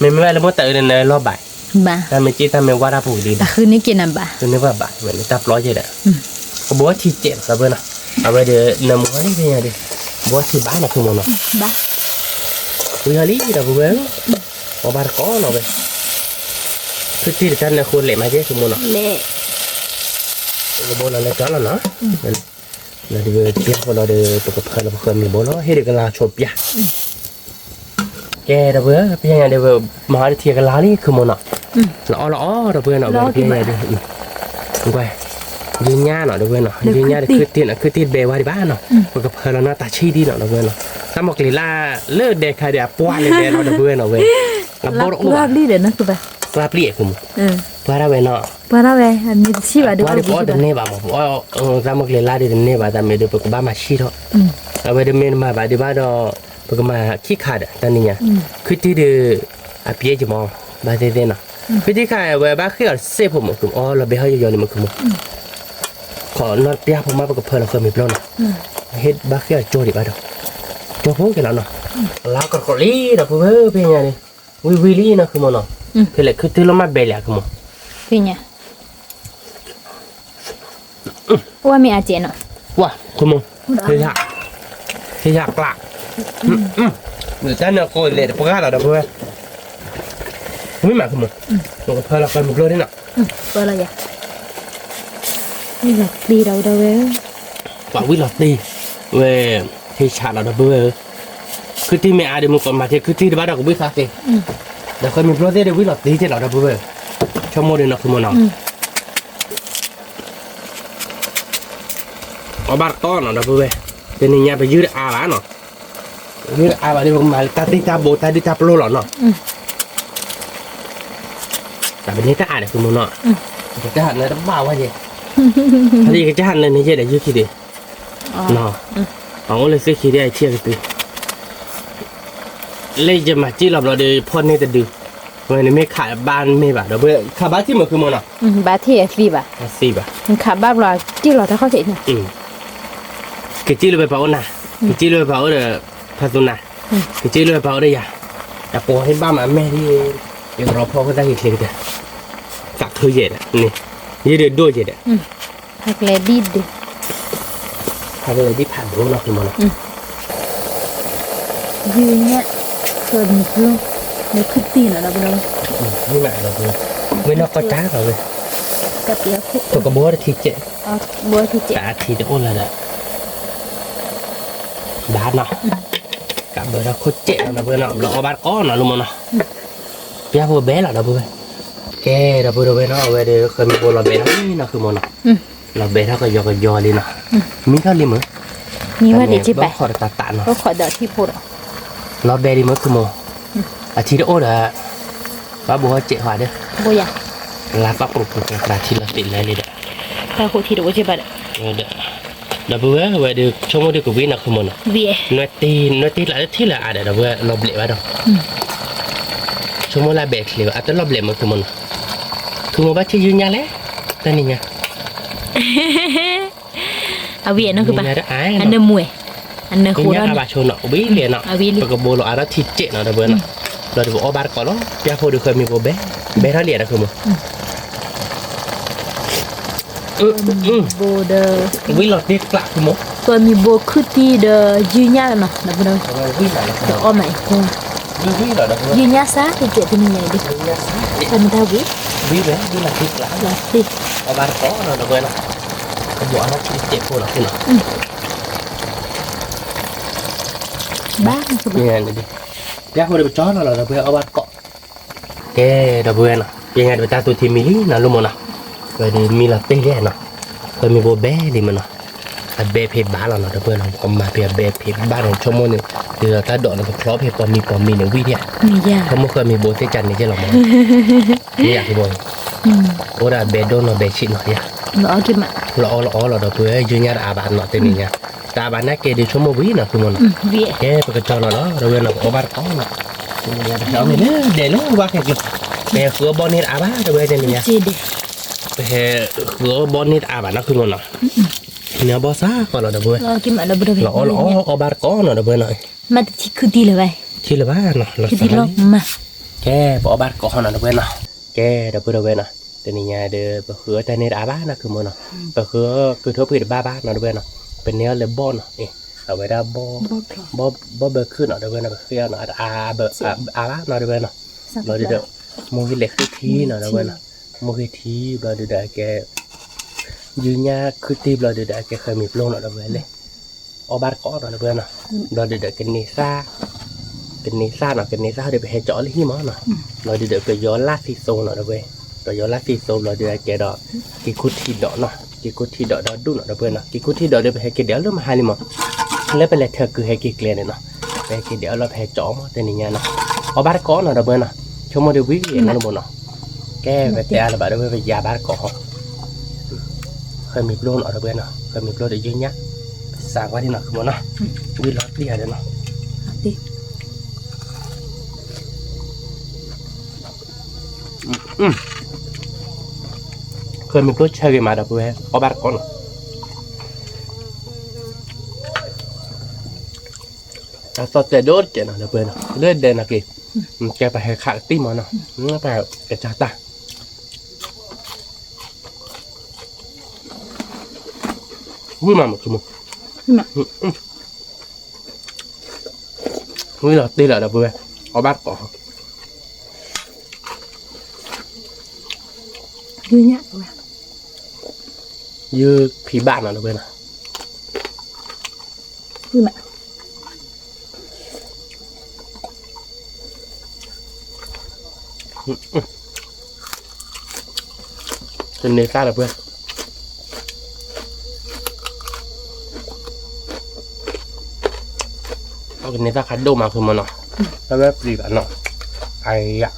မ့မ့ၢ်ဘၣ်လၢမိၢ်တၤအုးန့ၣ် နလီၤဘၣ်, တၢ်မ့ၢ်က့တၢ်မ့ၢ်ဝါတၢ်ပူၤလံ, တၢ်ဃုန့ၢ်က့နၤဘၣ်, ဃုန့ၢ်ဘၣ်ဘၣ် ဝဲန့ၣ်တၢ်ပျီကဲဒီး, ကဘိထံကဲးလီၤ ဒီပုၢ်ဝဲၢ်နီၤ, အဝဲဒီးနမူဟီလံဖဲညါဒီး, ဘိထံဘၣ်နီၤ ခုၣ်မၢ်နီၤ, ဝံၤဟီလံ ဒီပုၢ်ဝဲၢ်, အီၣ်ဘၣ်တကိးနီၤဝဲ, ခုၣ်တ့ၢ်တၢ်နၢဃိလဲးမးကဲ ခုၣ်မၢ်နီၤ, ကဘိလီၤလၢကၠီလီၤနီၤ, လီၤဒုးပၠၢ်ဖိလီၤဒီး ပကဖၢလီၤပဃၢၤမ့ၤဘိလီၤ ဟ့ၣ်ဒုးကလၤဆိပၠၢ်, ကဲ ဒီပုၢ်ဝဲၢ် ဖဲညါဒီး မၤဟီတထံကလၤလံ ခုၣ်မၢ်နီၤ, လီၤအီၣ်လီၤအီၣ် ဒီပုၢ်ဝဲၢ်နီၤ ဝဲဖဲညါဒီး, ယုၢ်ညၣ်နီၤ ဒီပုၢ်ဝဲၢ်နီၤ ယုၢ်ညၣ်ဒီးခုၣ်တ့ၢ်နီၤ ခုၣ်တ့ၢ်တဘဲဝါဒံးဘၣ်နီၤ ပကဖၢလီၤနီၤတၢ်ဆံၣ်ဒံးနီၤ ဒီပုၢ်ဝဲၢ်နီၤ တၢ်မီၢ်ကျ့ၤလၢ်လၢဒဲးခါဒီး အပှၢ်လဲၤလဲၤလီၤ ဒီပုၢ်ဝဲၢ်နီၤဝဲ, အဘီတအိၣ်ဘၣ်, ပှၢ်ပျံၤ ခုၣ်မၢ်, ပှၢ်ဒၣ်ဝဲနီၤ, ပှၢ်ဒၣ်ဝဲ ပှၢ်ဒၣ်တအိၣ်တန့ၢ်ဘၣ်မး တၢ်မီၢ်ကျ့ၤလၢ်ဒံးတန့ၢ်ဘၣ် တၢ်မ့ၢ်ဒီး ပကဘၣ်မၤဆံၣ်ထီၣ်, အဝဲဒီးမ့ၢ်နမၤဘၣ်ဒံးဘၣ်ဒီး ပကမၤခံခါဒီး တနံၤညါ, ခုၣ်တ့ၢ်ဒီး အပျဲၢ်ကမီၤ ဘၣ်သ့ၣ်သ့ၣ်နီၤ, ခုၣ်တ့ၢ်ခါအဝဲဘၣ်ဃ့ၢ်အီၤတစဲးဖိမး အီလီၤဘဲဟီယီၤယီၤလံမး ခုၣ်မၢ်, ခီနီၢ်တပျၢ်ဖိမး ပကဖၢလီၤဃၢၤမ့ၤပျီနီၤ, ဟ့ၣ်ဘၣ်ဃ့ၢ်အီၤတကၠီဒံးဘၣ်ဒီး, ကၠီဖိက့ၤလီၤနီၤ, အလါကီးကီးလံ ဒီပုၢ်ဝဲၢ် ဖဲညါန့ၣ်, ဝံၤဝံၤလံနီၤ ခုၣ်မၢ်နီၤ, ဖဲလဲၣ်ခုၣ်တ့ၢ်လီၤမးဘဲလဲၣ် ခုၣ်မၢ်, ဖဲညါ ဝါမ့ၢ်အစဲးနီၤ, ဝါ ခုၣ်မၢ်, ဟ့ၣ်ယၤ, ဟ့ၣ်ယၤကျး, တၢ်န့ၣ်ကိးလဲၤတပှၢ်လီၤ ဒီပုၢ်ဝဲၢ်, မ့ၢ်မး ခုၣ်မၢ်, ပကဖၢလီၤဃၢၤမ့ၤပျီဒံးနီၤ, ပှၤဝံၤလီၤတ့ၢ်, ဝဲ, ဟ့ၣ်ဆးလီၤ ဒီပုၢ်ဝဲၢ်ဧၢ, ခုၣ်တ့ၢ်မ့ၢ်အါဒီး မုၢ်ကီးမၤထံခုၣ်တ့ၢ်တဘၣ်ဒီး ကဝံၣ်ဃါသ့, ဒီးဃၢၤမ့ၤပျီသ့ၣ်ဒီး ဝံၤလီၤတ့ၢ်တ့ၢ်လီၤ ဒီပုၢ်ဝဲၢ်, ဆိကမိၣ်ဒီးနီၤ ခုၣ်မၢ်နီၤ အီၣ်ဘၣ်တကိးနီၤ ဒီပုၢ်ဝဲၢ်, တနံၤညါပယုၢ်တအါဘၣ်နီၤ, ပယုၢ်တအါဘၣ်ဒီး ပကမၤလၢတၢ်တ့ၢ်တၢ်ဘိတၢ်ဒုၣ်တၢ်ပျိလီၤနီၤ, တၢ်ပန့ၢ်တၢ်အါဒီး ခုၣ်မၢ်နီၤ, ကစၢ်ဟးနၢတဘၣ်ဝဲယဲ, ဖဲယကစၢ်ဟးနၢန့ၣ်ယဲဒီး ယုၢ်ခံဒုး, အအိၣ်လၢသ့ၣ်ခံဒုး အထံအကပၤ လၢယမၤစံၣ်လီၤဘျီဒီး ဖီၣ်န့ၢ်တဒု, ဝဲန့ၣ်မ့ၢ်ခးဘၣ်မ့ၢ်ဘၣ်ဒီး ခးဘၣ်ထံၣ်မး ခုၣ်မၢ်နီၤ, ဘၣ်ထံၣ်အသံဘၣ်, သံဘၣ်, ခးဘၣ်ဘျီစံၣ်လီၤတၢ်ခီၣ်ထံးန့ၣ်, ကစံၣ်လၢဝဲပှၤအိၣ်နၤ, ကစံၣ်လၢဝဲပှၤအိၣ်ဒီး ဖါသူနၤ, ကစံၣ်လၢဝဲပှၤအိၣ်ဒီးယၤ, အပှၤဟ့ၣ်ဘၣ်မးမဲာ်ဒ်, ယကရီဖီၣ်ခိၣ်သၣ်ဟံးချ့ကတၢၢ်, သးခုယဲၢ်ဒီး, ယဒိၣ်ယဲၢ်ဒီး ဟးကလဲၤဒ်ဒုး, ဟးကလဲၤဒ်ဖးဒိၣ်နီၤ ခုၣ်မၢ်နီၤ, ယုၢ်ညၣ်, ဃၢၤမုၢ်ကျိ, လၢခုၣ်တ့ၢ်နီၤ ဒီပုၢ်ဝဲၢ်, မ့ၢ်မးဒီပုၢ်ဝဲၢ်, ဝဲနီၢ်ကီၢ်တၢ်လီၤဝဲ, ပကဘိတထံကဲး, တၢ်ထံတအိၣ်လၢၤဒီး, ဘၣ်နီၤ, ကးဘၢဒီးခိၣ်စဲးနီၤ ဒီပုၢ်ဝဲၢ်နီၤ, ဘျီအီၣ်ဘၣ်တကိးနီၤ လၢမိၢ်နီၤ, ပျၢ်ဖိဘဲလီၤ ဒီပုၢ်ဝဲၢ်, ကဲ ဒီပုၢ်ဝဲၢ်နီၤ, အဝဲဒီး ဃၢမံၤဘိလီၤဘဲထီၣ်လံနီၤ ခုမိၢ်နီၤ, လီၤဘဲထီၣ်ကယီကယီလံနီၤ, မံထီၣ်လံမုၢ်, မံဘၣ်ဒံးကဲဘၣ်, ဘၣ်ဃီဒီးတၢ်တၢ်နီၤ, လီၤဘဲလံမုၢ်ခုမိၢ်, အထံတအိၣ်ဒီး ဘၣ်ဘိဟီၣ်စဲးဃီဒီး, လါပၢ်ပူၤပူၤသရၣ်ထံလီၤသ့ၣ်လဲၤလံဒီး, ဒီး ဒီပုၢ်ဝဲၢ်ဝဲဒီး ဆိကမိၣ်ဒုးကဝံနီၤ ခုမိၢ်နီၤ, နွဲၣ်တ့ၢ်လၢတထံၣ်လၢအါဒီး ဒီပုၢ်ဝဲၢ် လီၤဘျဲးဘၣ်ဒီး, ဆိကမိၣ်လၢဘဲချ့ဘၣ် အတလီၤဘျဲးမုၢ်ခုမိၢ်နီၤ, ခုမိၢ်ဘၣ်ဆ့ယုၢ်ညါလဲၣ်, တနံၤညါ အဝံၤနီၤ ခုဘၣ်, အနၢမူဝဲ, အနၢဃိလီၤ, ဘၣ်ဆိနီၤ ဝံၤလံနီၤ, ပကဘိလီၤအါထီၣ်ထံစဲးနီၤ ဒီပုၢ်ဝဲၢ်နီၤ, ဘျီဒီးပအီၣ်ဘၣ်တကိးလီၤ, ပျၢ်ဖိဒီးဃၢမံၤဘိဘဲ, ဘဲထီၣ်လံဒီးခုမိၢ် ဘိဒီး, ဝံၤလီၤတ့ၢ်ကျးခုမိၢ်, ဃၢမံၤဘိခုၣ်တံၢ်ဒီးယုၢ်ညါလီၤနီၤ ဒီပုၢ်ဝဲၢ်, အီၣ်မးအံၤ, ယုၢ်ညါစၢ်တကဲးတနံၤညါအံၤဒီး, တၢ်မတၤဝံၤ, အီၣ်ဘၣ်တကိးနီၤ ဒီပုၢ်ဝဲၢ်နီၤ, ကဘိအါထီၣ်ထံစဲးဖိနီၤ ဘၣ်, ပျၢ်ဖိဒီးပကၠီလီၤလီၤ ဒီပုၢ်ဝဲၢ် အီၣ်ဘၣ်တကိး ကဲ ဒီပုၢ်ဝဲၢ်နီၤ, ယဲညါဒီးပတၢ်သူထံမံလံနီၤ လၢမိၢ်နီၤ, ဝဲဒီးမံလီၤတ့ၢ်လံနီၤ, ဃၢမံၤဘိဘဲလံမုၢ်နီၤ, အဘဲဖံးဘၣ်လီၤနီၤ ဒီပုၢ်ဝဲၢ်နီၤ, ပမၤဖံးအဘဲဖံးဘၣ်န့ၣ် ဆိကမိၣ်န့ၣ်, ဒ်သိးတၢ်ဒိးန့ၣ် ပချီဖံးပိာ်မံၤပိာ်မံၤန့ၣ်ဝံၤဒံးဧါ, ဆိကမိၣ်ဃၢမံၤဘိသ့ၣ်ကန့ၣ်ကဲလီၤမး, မ့ၢ်ယၤ အိၣ်ဒၣ်ဘဲဒိၣ်နီၤဘဲဆံးနီၤယၤ, လီၤအီၣ်လီၤအီလီၤ ဒီပုၢ်ဝဲၢ် ယုၢ်ညါတအါဘၣ်နီၤ တနံၤညါ, တအါဘၣ်နာ်က့ဒီးဆိကမိၣ်ဝံၤနီၤ ခုမိၢ်နီၤ, ကဲ ပကကၠီလီၤလီၤ ဒီပုၢ်ဝဲၢ်နီၤ ပအီၣ်ဘၣ်တကိးနီၤ, တနံၤညါ ပဟဲအီၣ်မ့ၤလၢဒဲးလၢဝါခဲကျိၤ, ပဟဲဃုအီၣ်ဘီန့ၢ်တအါဘၣ် ဒီပုၢ်ဝဲၢ် တနံၤညါ, ပဟဲဃုအီၣ်ဘီန့ၢ်တအါဘၣ်နီၤ ခုမိၢ်နီၤ, န့ၢ်အီၣ်ဘီစၢ်ကီးလီၤ ဒီပုၢ်ဝဲၢ်, လီၤအီၣ်လီၤအီအီၣ်ဘၣ်တကိးနီၤ ဒီပုၢ်ဝဲၢ်နီၤ, မ့ၢ်တထံခုတံၢ်လၢၤဘၣ်, ထံလၢၤဘၣ်နီၤ လီၤစၢ်လီၤ, ကဲ ပအီၣ်ဘၣ်တကိးနီၤ ဒီပုၢ်ဝဲၢ်နီၤ, ကဲ ဒီပုၢ်ဝဲၢ်နီၤ, တနံၤညါဒီး ပဃုအီၣ်တၢ်န့ၢ်တအါဘၣ်နီၤ ခုမိၢ်နီၤ, ပဃုအီၣ်ကုထိၣ်ဖှံတဘၣ်ဘၣ်နီၤ ဒီပုၢ်ဝဲၢ်နီၤ, ပန့ၢ်အီၣ်လၢဘီၣ်နီၤ, အဝဲဒၣ် ဘီၣ်ဘၢခုၣ်နီၤ ဒီပုၢ်ဝဲၢ်နီၤ, ပဃ့အီၣ်နီၤ အါဘၣ်နီၤ ဒီပုၢ်ဝဲၢ်နီၤ, ဘျီဒုဒီး မိၢ်ဂ့ၤလဲၤဃ့ထံနီၤ ဒီပုၢ်ဝဲၢ်နီၤ, မိၢ်ဂ့ၤထံ ဘျီဒုဒီးအကဲ ယုၢ်ညါခုတံၢ် ဘျီဒုဒီးအကဲဃၢမံၤပျိနီၤ ဒီပုၢ်ဝဲၢ်လဲၣ်, အီၣ်ဘၣ်တကိးနီၤ ဒီပုၢ်ဝဲၢ်နီၤ, ဘျီဒုဒီးကန့ၢ်သၣ်, ကန့ၢ်သၣ်နီၤ ကန့ၢ်သၣ်ဒီးပဟဲကၠီအီၣ်လၢဟံၣ်မးနီၤ, ဘျီဒုဒီးကယီၤလၢ်သံသိနီၤ ဒီပုၢ်ဝဲၢ်, ကယီၤလၢ်သံသိ ဘျီဒုဒီးအကဲဒီး က့ၤခူၣ်ထံဒီးနီၤ က့ၤခူၣ်ထံဒီးဒီဒူၣ်နီၤ ဒီပုၢ်ဝဲၢ်နီၤ, က့ၤခူၣ်ထံဒီးဒီးပဟဲက့ၤဒဲးအီၣ်လၢမဟါလံမး, လၢပလဲၤထၢကုၤဟဲက့ၤကျဲန့ၣ်နီၤ, ပဟဲက့ၤဒဲးအီၣ်လီၤ ပဟဲကၠီအီၣ်မး တနံၤညါနီၤ, အီၣ်ဘၣ်တကိးနီၤ ဒီပုၢ်ဝဲၢ်နီၤ, ဆိကမိၣ်ဒီးဝံၤနီၤ ဒီပုၢ်ဝဲၢ်နီၤ, ကဲ ပတဲအါလၢၤဘၣ် ဒီပုၢ်ဝဲၢ် ပယၤဘၣ်တကိးဟီ ဃၢမံၤပျိနီၤ ဒီပုၢ်ဝဲၢ်နီၤ, ဃၢမံၤပျိဒီးယုၢ်ညါ, စးကွၢ်ဒံနီၤ ခုမိၢ်နီၤ, ဝံၤလီၤတံၢ်ဧါဒီးနီၤ, ဃၢမံၤပျိ ဆၢဂ့ၤမး ဒီပုၢ်ဝဲၢ် အီၣ်ဘၣ်တကိးနီၤ, တၢ်သီၣ်တဲာ်ဒိၣ်တကဲးနီၤ ဒီပုၢ်ဝဲၢ်နီၤ, လၢဒဲးနီၤက့ၤ, ကဲပဟဲခးကသံၣ်မးနီၤ, ပကစၢ်တၢ် ဝံၣ်မးမး ဝံၣ်လီၤတ့ၢ်လီၤ ဒီပုၢ်ဝဲၢ်, အီၣ်ဘၣ်တကိး, ယုၢ်ဖံးဘၣ်နီၤ ဒီပုၢ်ဝဲၢ်နီၤ, ကန့ၢ်သၣ် ဒီပုၢ်ဝဲၢ်, ကန့ၢ်သၣ်ခးဒိၣ်မး ခုမိၢ်နီၤ, တၢ်ဝဲပျံၤဘၣ်နီၤ, အယၤ, အီၣ်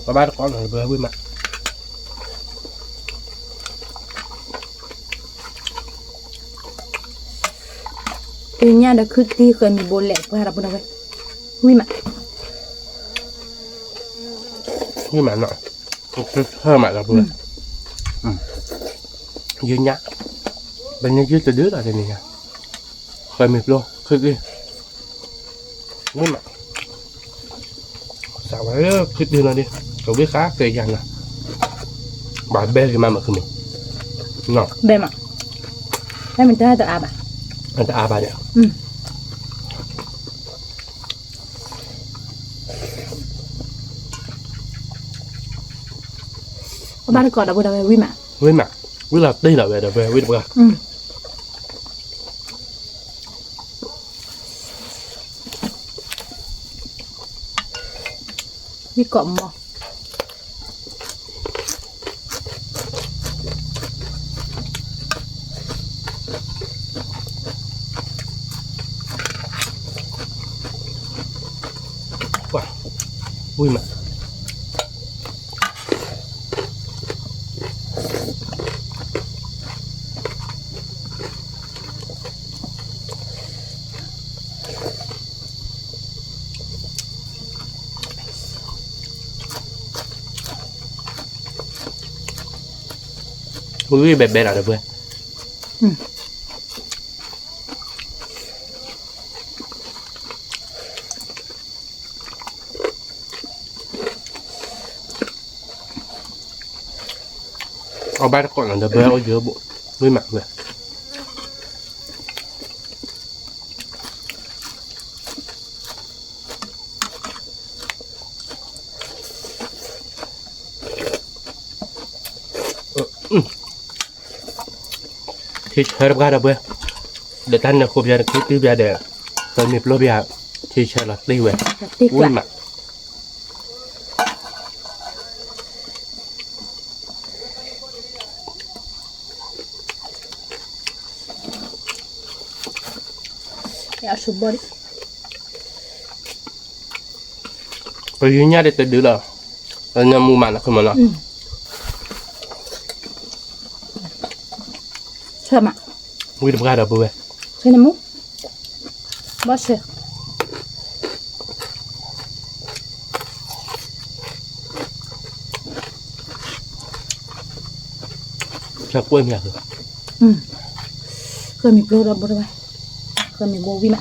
ဘၣ်တကိးနီၤ ဒီပုၢ်ဝဲၢ် ဝံၣ်မး ယုၢ်ညါဒီးခုတံၢ် ဃၢမံၤဘိလဲၣ်ပှၢ် ဒီပုၢ်ဝဲၢ်, ဝံၣ်မး, ဝံၣ်မးနီၤ, ဆၢမး ဒီပုၢ်ဝဲၢ်, ယုၢ်ညါ, ပန့ၢ်ယုၢ်တဒုလီၤ တနံၤညါ, ဃၢမံၤဘိ ခုတံၢ် ဝံၣ်မး, စးဝဲလၢခုတံၢ်နီၤဒ်, ကဝံၣ်ဃာ်က့ၤယၤနီၤ, ဘၣ်ဘဲဂ့ၤမး မ့ၢ်ခုမ့ၢ်, ဘဲမး, ဘဲမးတၢ်တအါဘၣ်, တအါဘၣ်ဒီး, အဘၣ်တကိးဒီပုၢ်ဝဲၢ် ဝံၣ်မး, ဝံၣ်မး, ဝံၣ်လီၤတ့ၢ်လီၤဝဲဒီပုၢ်ဝဲၢ် ဝံၣ်တပှၢ် အ မ့ၢ်ကီးမီၢ် ဝံၤမး ဝံၤဘဲဘဲလီၤဒီပုၢ်ဝဲၢ် အီၣ်ဘၣ်တကိးနီၤဒီပုၢ်ဝဲၢ် အိၣ်ယၢဘိၣ် ဝံၤမးဝဲ ထံဆၢတပှၢ်ဒီပုၢ်ဝဲၢ် ဒီးတၢ်နၢၤခိပျၢ်တခုတုၤပျၢ်ဒီး ပမ့ၢ်ပျီပျၢ် ထံဆၢလီၤတ့ၢ်ဝဲ ဝံၤမး ပယူၤညၣ်ဒ်တဒုလီၤ နၢမူမးနီၤ ခုမနီၤ ဆၢမး ဝံၤတပှၢ်ဒီပုၢ်ဝဲၢ် ဆၢနၢမူ ဘီဆၢ ဆၢကွဲမ့ၢ် ဃၢမံၤပျိဒီပုၢ်ဝဲၢ် ဃၢမံၤဘိဝံၤမး နံ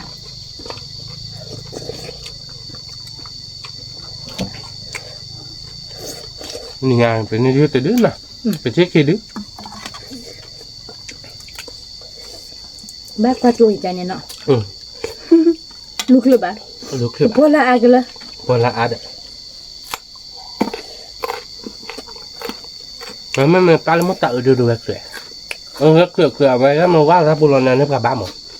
ၤညါ ပန့ၢ်ဒုတဒုနီၤ ပထံၣ်ခံဒု ဘၣ်ကွၢ်ကၠိအံၤကန့ၣ်နီၤ လူၤချၢဘၣ် ပှီၤလၢအါကလၢ ပှီၤလၢအါဒီး မ့မ့ၢ်တၢ်လၢမိၢ်တၢ်အၢဒိၣ်ဒိၣ်ဝဲချၢ အဝဲချၢချၢ အဝဲမ့ၢ်ဝါသးပူၤလီၤနၤန့ၣ်ပှၤဘၣ်မး ပှၤ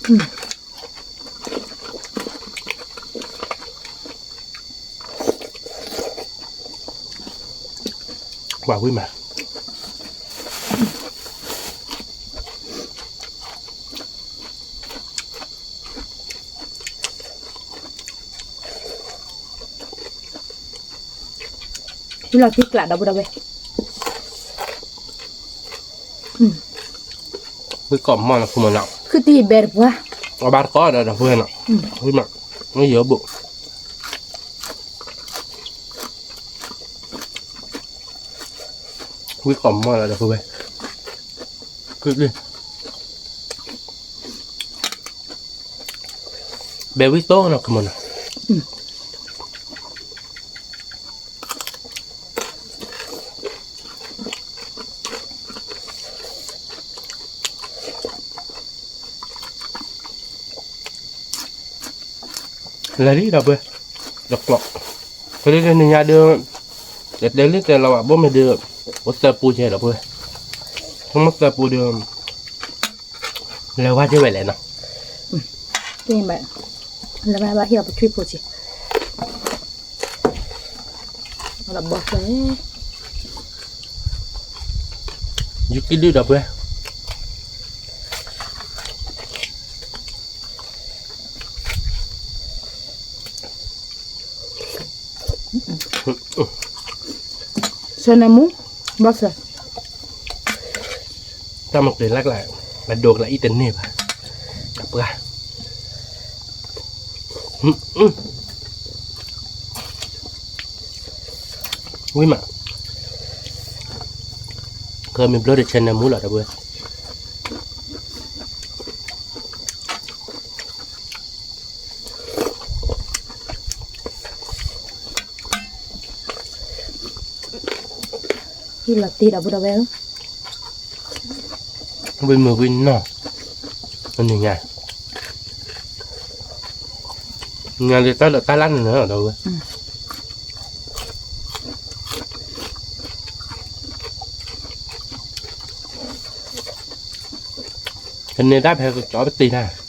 ဝံၤမး လီၤတံၢ်ကျးဒီပုၢ်ဒီဝဲၢ် ဝံၤကိးမီၢ်နီၤ ခုမနီၤ ခုတံၢ်ဘဲတပှၢ် အဘၣ်တကိးဒီးဒီပုၢ်ဝဲၢ်နီၤ ဝံၤမး ဝံၤယိၤဘိၣ် ဝံၤကိးမီၢ်လီၤဒီပုၢ်ဝဲၢ် ခုတံၢ် ဘဲဝံၤသိနီၤ ခုမနီၤ လၢလံဒီပုၢ်ဝဲၢ် တကျိး ဖဲလၢနံၤညါဒီး တတဲလံတဲလီၤဘၣ်ဘိမ့ၢ်ဒီး အိၣ်သၢပူၤကဲဒီပုၢ်ဝဲၢ် ဆိကမိၣ်သၢပူၤဒီး လဲၤဝါကဲဝဲလဲၣ်နီၤ ကဲဘၣ် လဲၤဘၣ်ဘၣ်ဟ့ၣ်အီၤပထွံၣ်ဖိကဲ လီၤဘီၣ်ကျဲ ယကံၣ်ဒုၣ်ဒီပုၢ်ဝဲၢ် ဆၢနၢမူ ဘီၣ်ဆၢ တၢ်မ့ၢ်ကျဲၤလၢကျါ အဒိကျါအံၤတန့ၢ်ဘၣ် အပှၢ် ဝံၤမး ကမ့ၢ်ဘျီတဆဲနၢမူလီၤ ဒီပုၢ်ဝဲၢ် ဟံၣ်လီၤတံၢ်ဒီပုၢ်ဒီဝဲၢ်ဧၢ ဝံၤမုာ်ဝံၤနီၢ် နံၤညါ ညါလၢတၢ်လၢတၢ်လၢနၤဒီပုၢ်ဝဲၢ် ကန့ၢ်တၢ်ဖဲကကၠီပတံၢ်တၢ်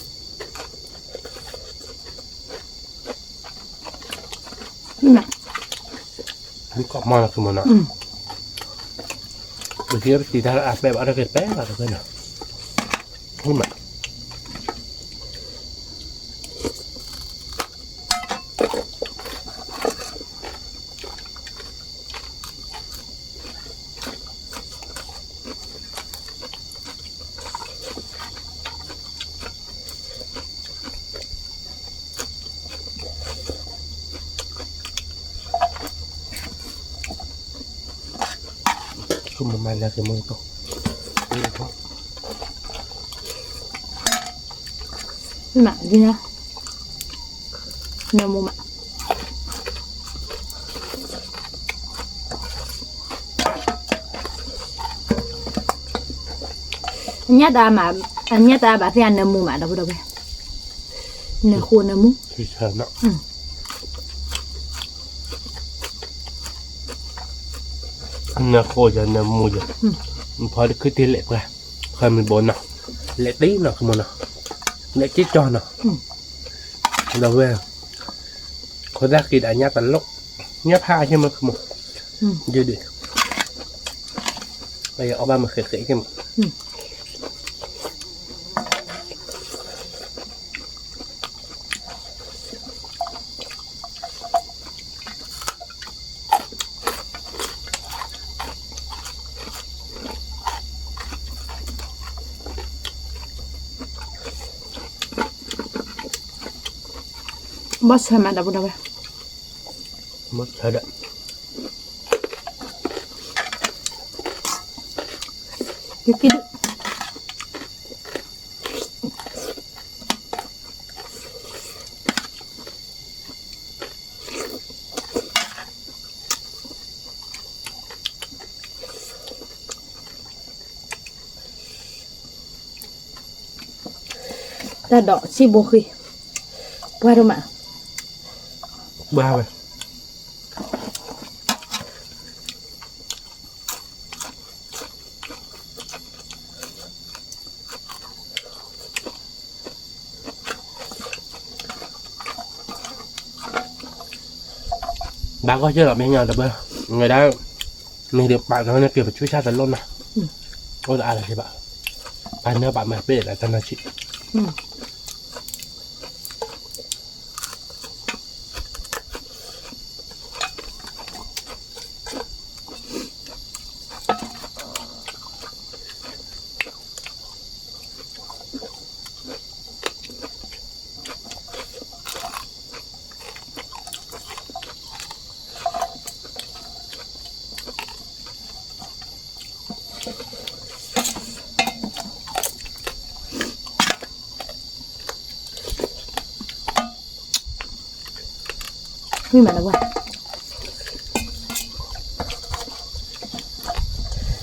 မ့ၢ်ကီးမီၢ်လီၤ သုးမီၢ်နီၤ, ပစံးပစံးတၢ်လၢအပဲဘၣ်တက့ၢ် ပဲဘၣ်တက့ၢ်နီၤ, မ့ၢ် မ့ၢ်ဒ်န့ၣ်, နၢမူမး, အညၣ်တၢ်မး, အညၣ်တၢ်ဘၣ်သ့ၣ်အနၢမူမး ဒီပုၢ်ဒီဝဲၢ်, နၢဃိနၢမူ, နၢဃိယနၢမူယ, ဖီတခုတ့ၢ်လဲၤပှၤ, ဃီမ့ၢ်ဘီနီၤ, လဲၤတ့ၢ်နီၤ ခမနီၤ, လဲၤတ့ၢ်ကၠီနီၤ, ဒီပုၢ်ဝဲၢ်, ခိၣ်သၣ်ဃံဒီးအညၣ်တလိၣ်, ညၣ်ဖးအါယဲၢ်မ့ၢ်ခမ, ယဒုး, အအီၣ်ဘၣ်မ့ၢ်ဃဲးဃဲးယဲၢ်မ့ၢ် ဘီၣ်ဆၢမး ဒီပုၢ်ဒီဝဲၢ်, ဘီၣ်ဆၢဒီး တၢ်ဒိးဆံးဘိဃံ, ပှၢ်ဒိၣ်မး, ပှၢ်ဝဲ ဘၣ်ကီၢ်စၢၢ်လီၤ မ့ၢ်ညီတဘၢ, ငဲဒၣ်, မ့ၢ်ဒုးပာ်ကီၤန့ၣ်က့ၤ ပဆူၣ်ဆၣ်တလိၣ်နီၤ, အိၣ်ဒီးအါလၢၤဘၣ်, ပာ်နၢပာ်မၤပ့ၢ်ဒီးတၢ်နီၢ်ဆံး ဝံၤမးလၢဝ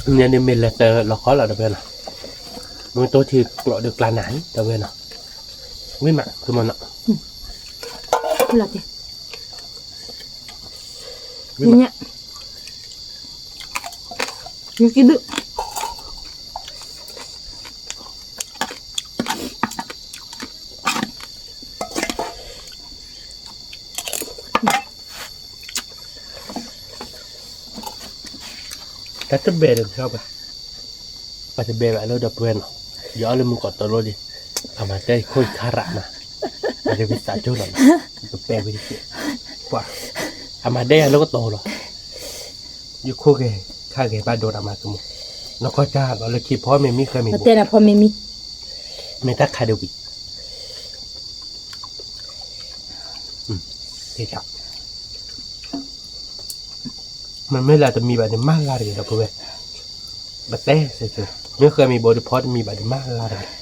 ဲ, န့ၣ်န့ၣ်မ့ၢ်လဲၤတၢ်လီၤခီလီၤ ဒီပုၢ်ဝဲၢ်နီၤ, မ့ၢ်တိၢ်ထံကျိးဒီးကျါနၤလံ ဒီပုၢ်ဝဲၢ်နီၤ, ဝံၤမး သုးမီၢ်နီၤ, လီၤတံၢ်, ဝံၤမး, ယကံဒုး တၢ်တဘဲဒီးပဆၢဘၣ်, ပှၤတဘဲဘၣ်လၢဒီပုၢ်ဝဲၢ်နီၤ, ယအီၣ်လၢမူကီးတလိၣ်လံ, အမၤတဲခိၣ်ယခါရးမး, ပှၤတဝံသးစူၤလီၤ, တဘဲဝံၤတက့ၢ်, ပှၤ, အမၤဒဲယၤလၢကတီၤလီၤ, ယခိၣ်ဂဲၤ, ခါဂဲၤဘၣ်ဒိတၢ်မၤကမူ, နီၢ်ကီၢ်ကၢ်လီၤလၢခံဖီမ့ၢ်မံဃဲမ့ၢ်ဘိ, ဖီမ့ၢ်မံ, မ့ၢ်တၢ်ခးဒဝံၤ မ့မ့ၢ်လၢတမံဘၣ်န့ၣ် မၤလၢတဂ့ၤဒီပုၢ်ဝဲၢ်, ပတဲစ့ၢ်ကီး, မ့ၢ်ဃဲမ့ၢ်ဘိဒီးဖီတမံဘၣ်န့ၣ် မၤလၢတဂ့ၤ,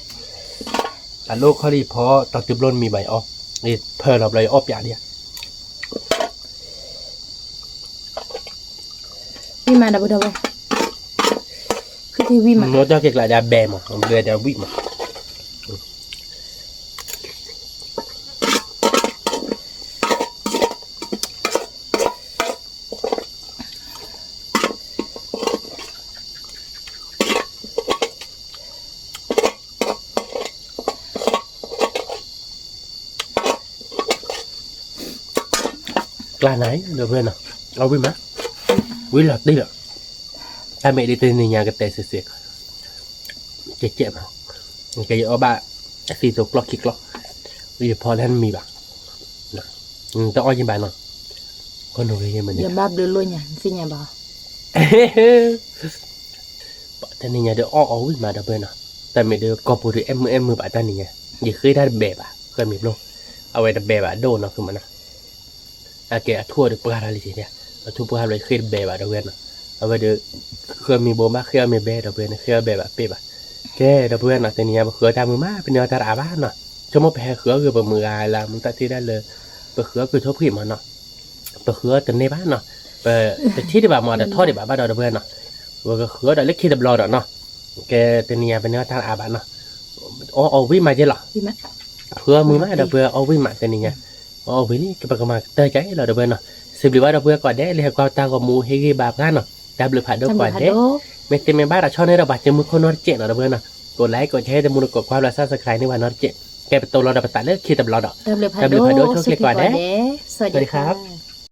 အလိၣ်ခီလံဖီတီတုၤဘျီတမံဘၣ်အံၤအီၣ်, ဖၢလီၤဘျီအံၤအီၣ်ပျးဒံးဧါ, ဝံၤမးဒီပုၢ်ဒီဝဲၢ်, ဝံၤမး, နီၢ်ကၠီက့ၤကျးဒၣ်ဘဲမး, ဘဲဒၣ်ဝံၤမး မ့ၢ် ကျါနၤ ဒီပုၢ်ဝဲၢ်နီၤ, အီၣ်ဝံၣ်မး, ဝံၣ်လီၤတံၢ်လီၤ, တၢ်မ့ၢ်ဒ်တနံၤညါကတဲစ့ၢ်စ့ၢ်, ကဲကဲမး, ကဲယအီၣ်ဘၣ်, သံသိကျီၢ်ခံကျီၢ်, ယဖီလၢနမံၤဘၣ်, တအီၣ်ယဘၣ်နီၤ, ကနီၤဂ့ၤယမ့ၢ်န့ၣ်, ယဘၣ်ဘျုးလိာ်ညါ နသ့ၣ်ညါဘၣ် တနံၤညါဒီးအီၣ်အီၣ်ဝံၣ်မးဒီပုၢ်ဝဲၢ်နီၤ, တၢ်မ့ၢ်ဒီးကိာ်ပူၤဒီးအဲၣ်မုာ်အဲၣ်မုာ်ဘၣ်တၢ်နံၤညါ, ယဃ့တၢ်တဘဲဘၣ် ဃၢမံၤဘျိ, အဝဲတဘဲဘၣ်ဒိၣ်နီၤဃုမးနီၤ, အကဲအထူၣ်အီၤဒီးပှၢ်ထီၣ်လံ, အထူၣ်ပှၢ်ဘျီဃ့တဘဲဘၣ်ဒီပုၢ်ဝဲၢ်နီၤ, အဝဲဒီး, ဃၢမံၤဘိမးဃ့အီၣ်မ့ၢ်ဘဲဒီပုၢ်ဝဲၢ်န့ၣ် ဃ့အီၣ်ဘဲဘၣ်ပ့ၢ်ဘၣ်, ကဲဒီပုၢ်ဝဲၢ်နီၤ တနံၤညါပဃုအီၣ်တၢ်မုာ်မး ပန့ၢ်အီၣ်တၢ်တအါဘၣ်နီၤ, ဆိကမိၣ်ပဟဲဃုအီၣ်ဂ့ၤပမုာ်ဂၤလၢမူတၢ်တ့ဒၣ်လၢ, ပဃုအီၣ်ကထိၣ်ဖှံၣ်မးနီၤ, ပဃုအီၣ်တန့ၢ်ဘၣ်နီၤ, ပတထံၣ်ဒံးဘၣ်မး တထီၣ်ဒံးဘၣ်ဘၣ်ဒီပုၢ်ဝဲၢ်နီၤ, ပကဃုအီၣ်ဒီးလၢခံတဘျီဒီးနီၤ, ကဲတနံၤညါပန့ၢ်အီၣ်တၢ်တအါဘၣ်နီၤ, အီၣ်အီၣ်ဝံၣ်မးကဲလီၤ, ဃုအီၣ်မုာ်မးဒီပုၢ်ဝဲၢ်အီၣ်ဝံၣ်မးတနံၤညါ, အီၣ်ဝံၣ်လံ ပကမၤကတၢၢ်ကဲလီၤဒီပုၢ်ဝဲၢ်နီၤ, စံးဘျုးဘၣ်ဒီပုၢ်ဝဲၢ်ကိးဂၤဒဲး လၢဟဲကွၢ်တၢ်ဂီၤမူဟ့ၣ်ဂံၢ်ဘါပှၤနီၤ, တၢ်ဘျုးဖးဒိၣ်ကိးဂၤဒဲး, မ့ၢ်သ့မ့ၢ်ဘၣ်ဒီးဆီၣ်န့ၢ်ဒီးပှၤကၢမုၢ်ခိၣ်နီတစဲးနီၤဒီပုၢ်ဝဲၢ်နီၤ, ကိးlikeကိးshare တမူတကိးကွၢ်ဘျီ subscribe န့ၢ်ပှၤနီတစဲး, ကဲပတိၤလီၤဒီးပသးလၢခံတဘျီဒီး, တၢ်ဘျုးဖးဒိၣ် ဆိၣ်ဂ့ၤကိးဂၤဒဲး, สวัสดีค่ะ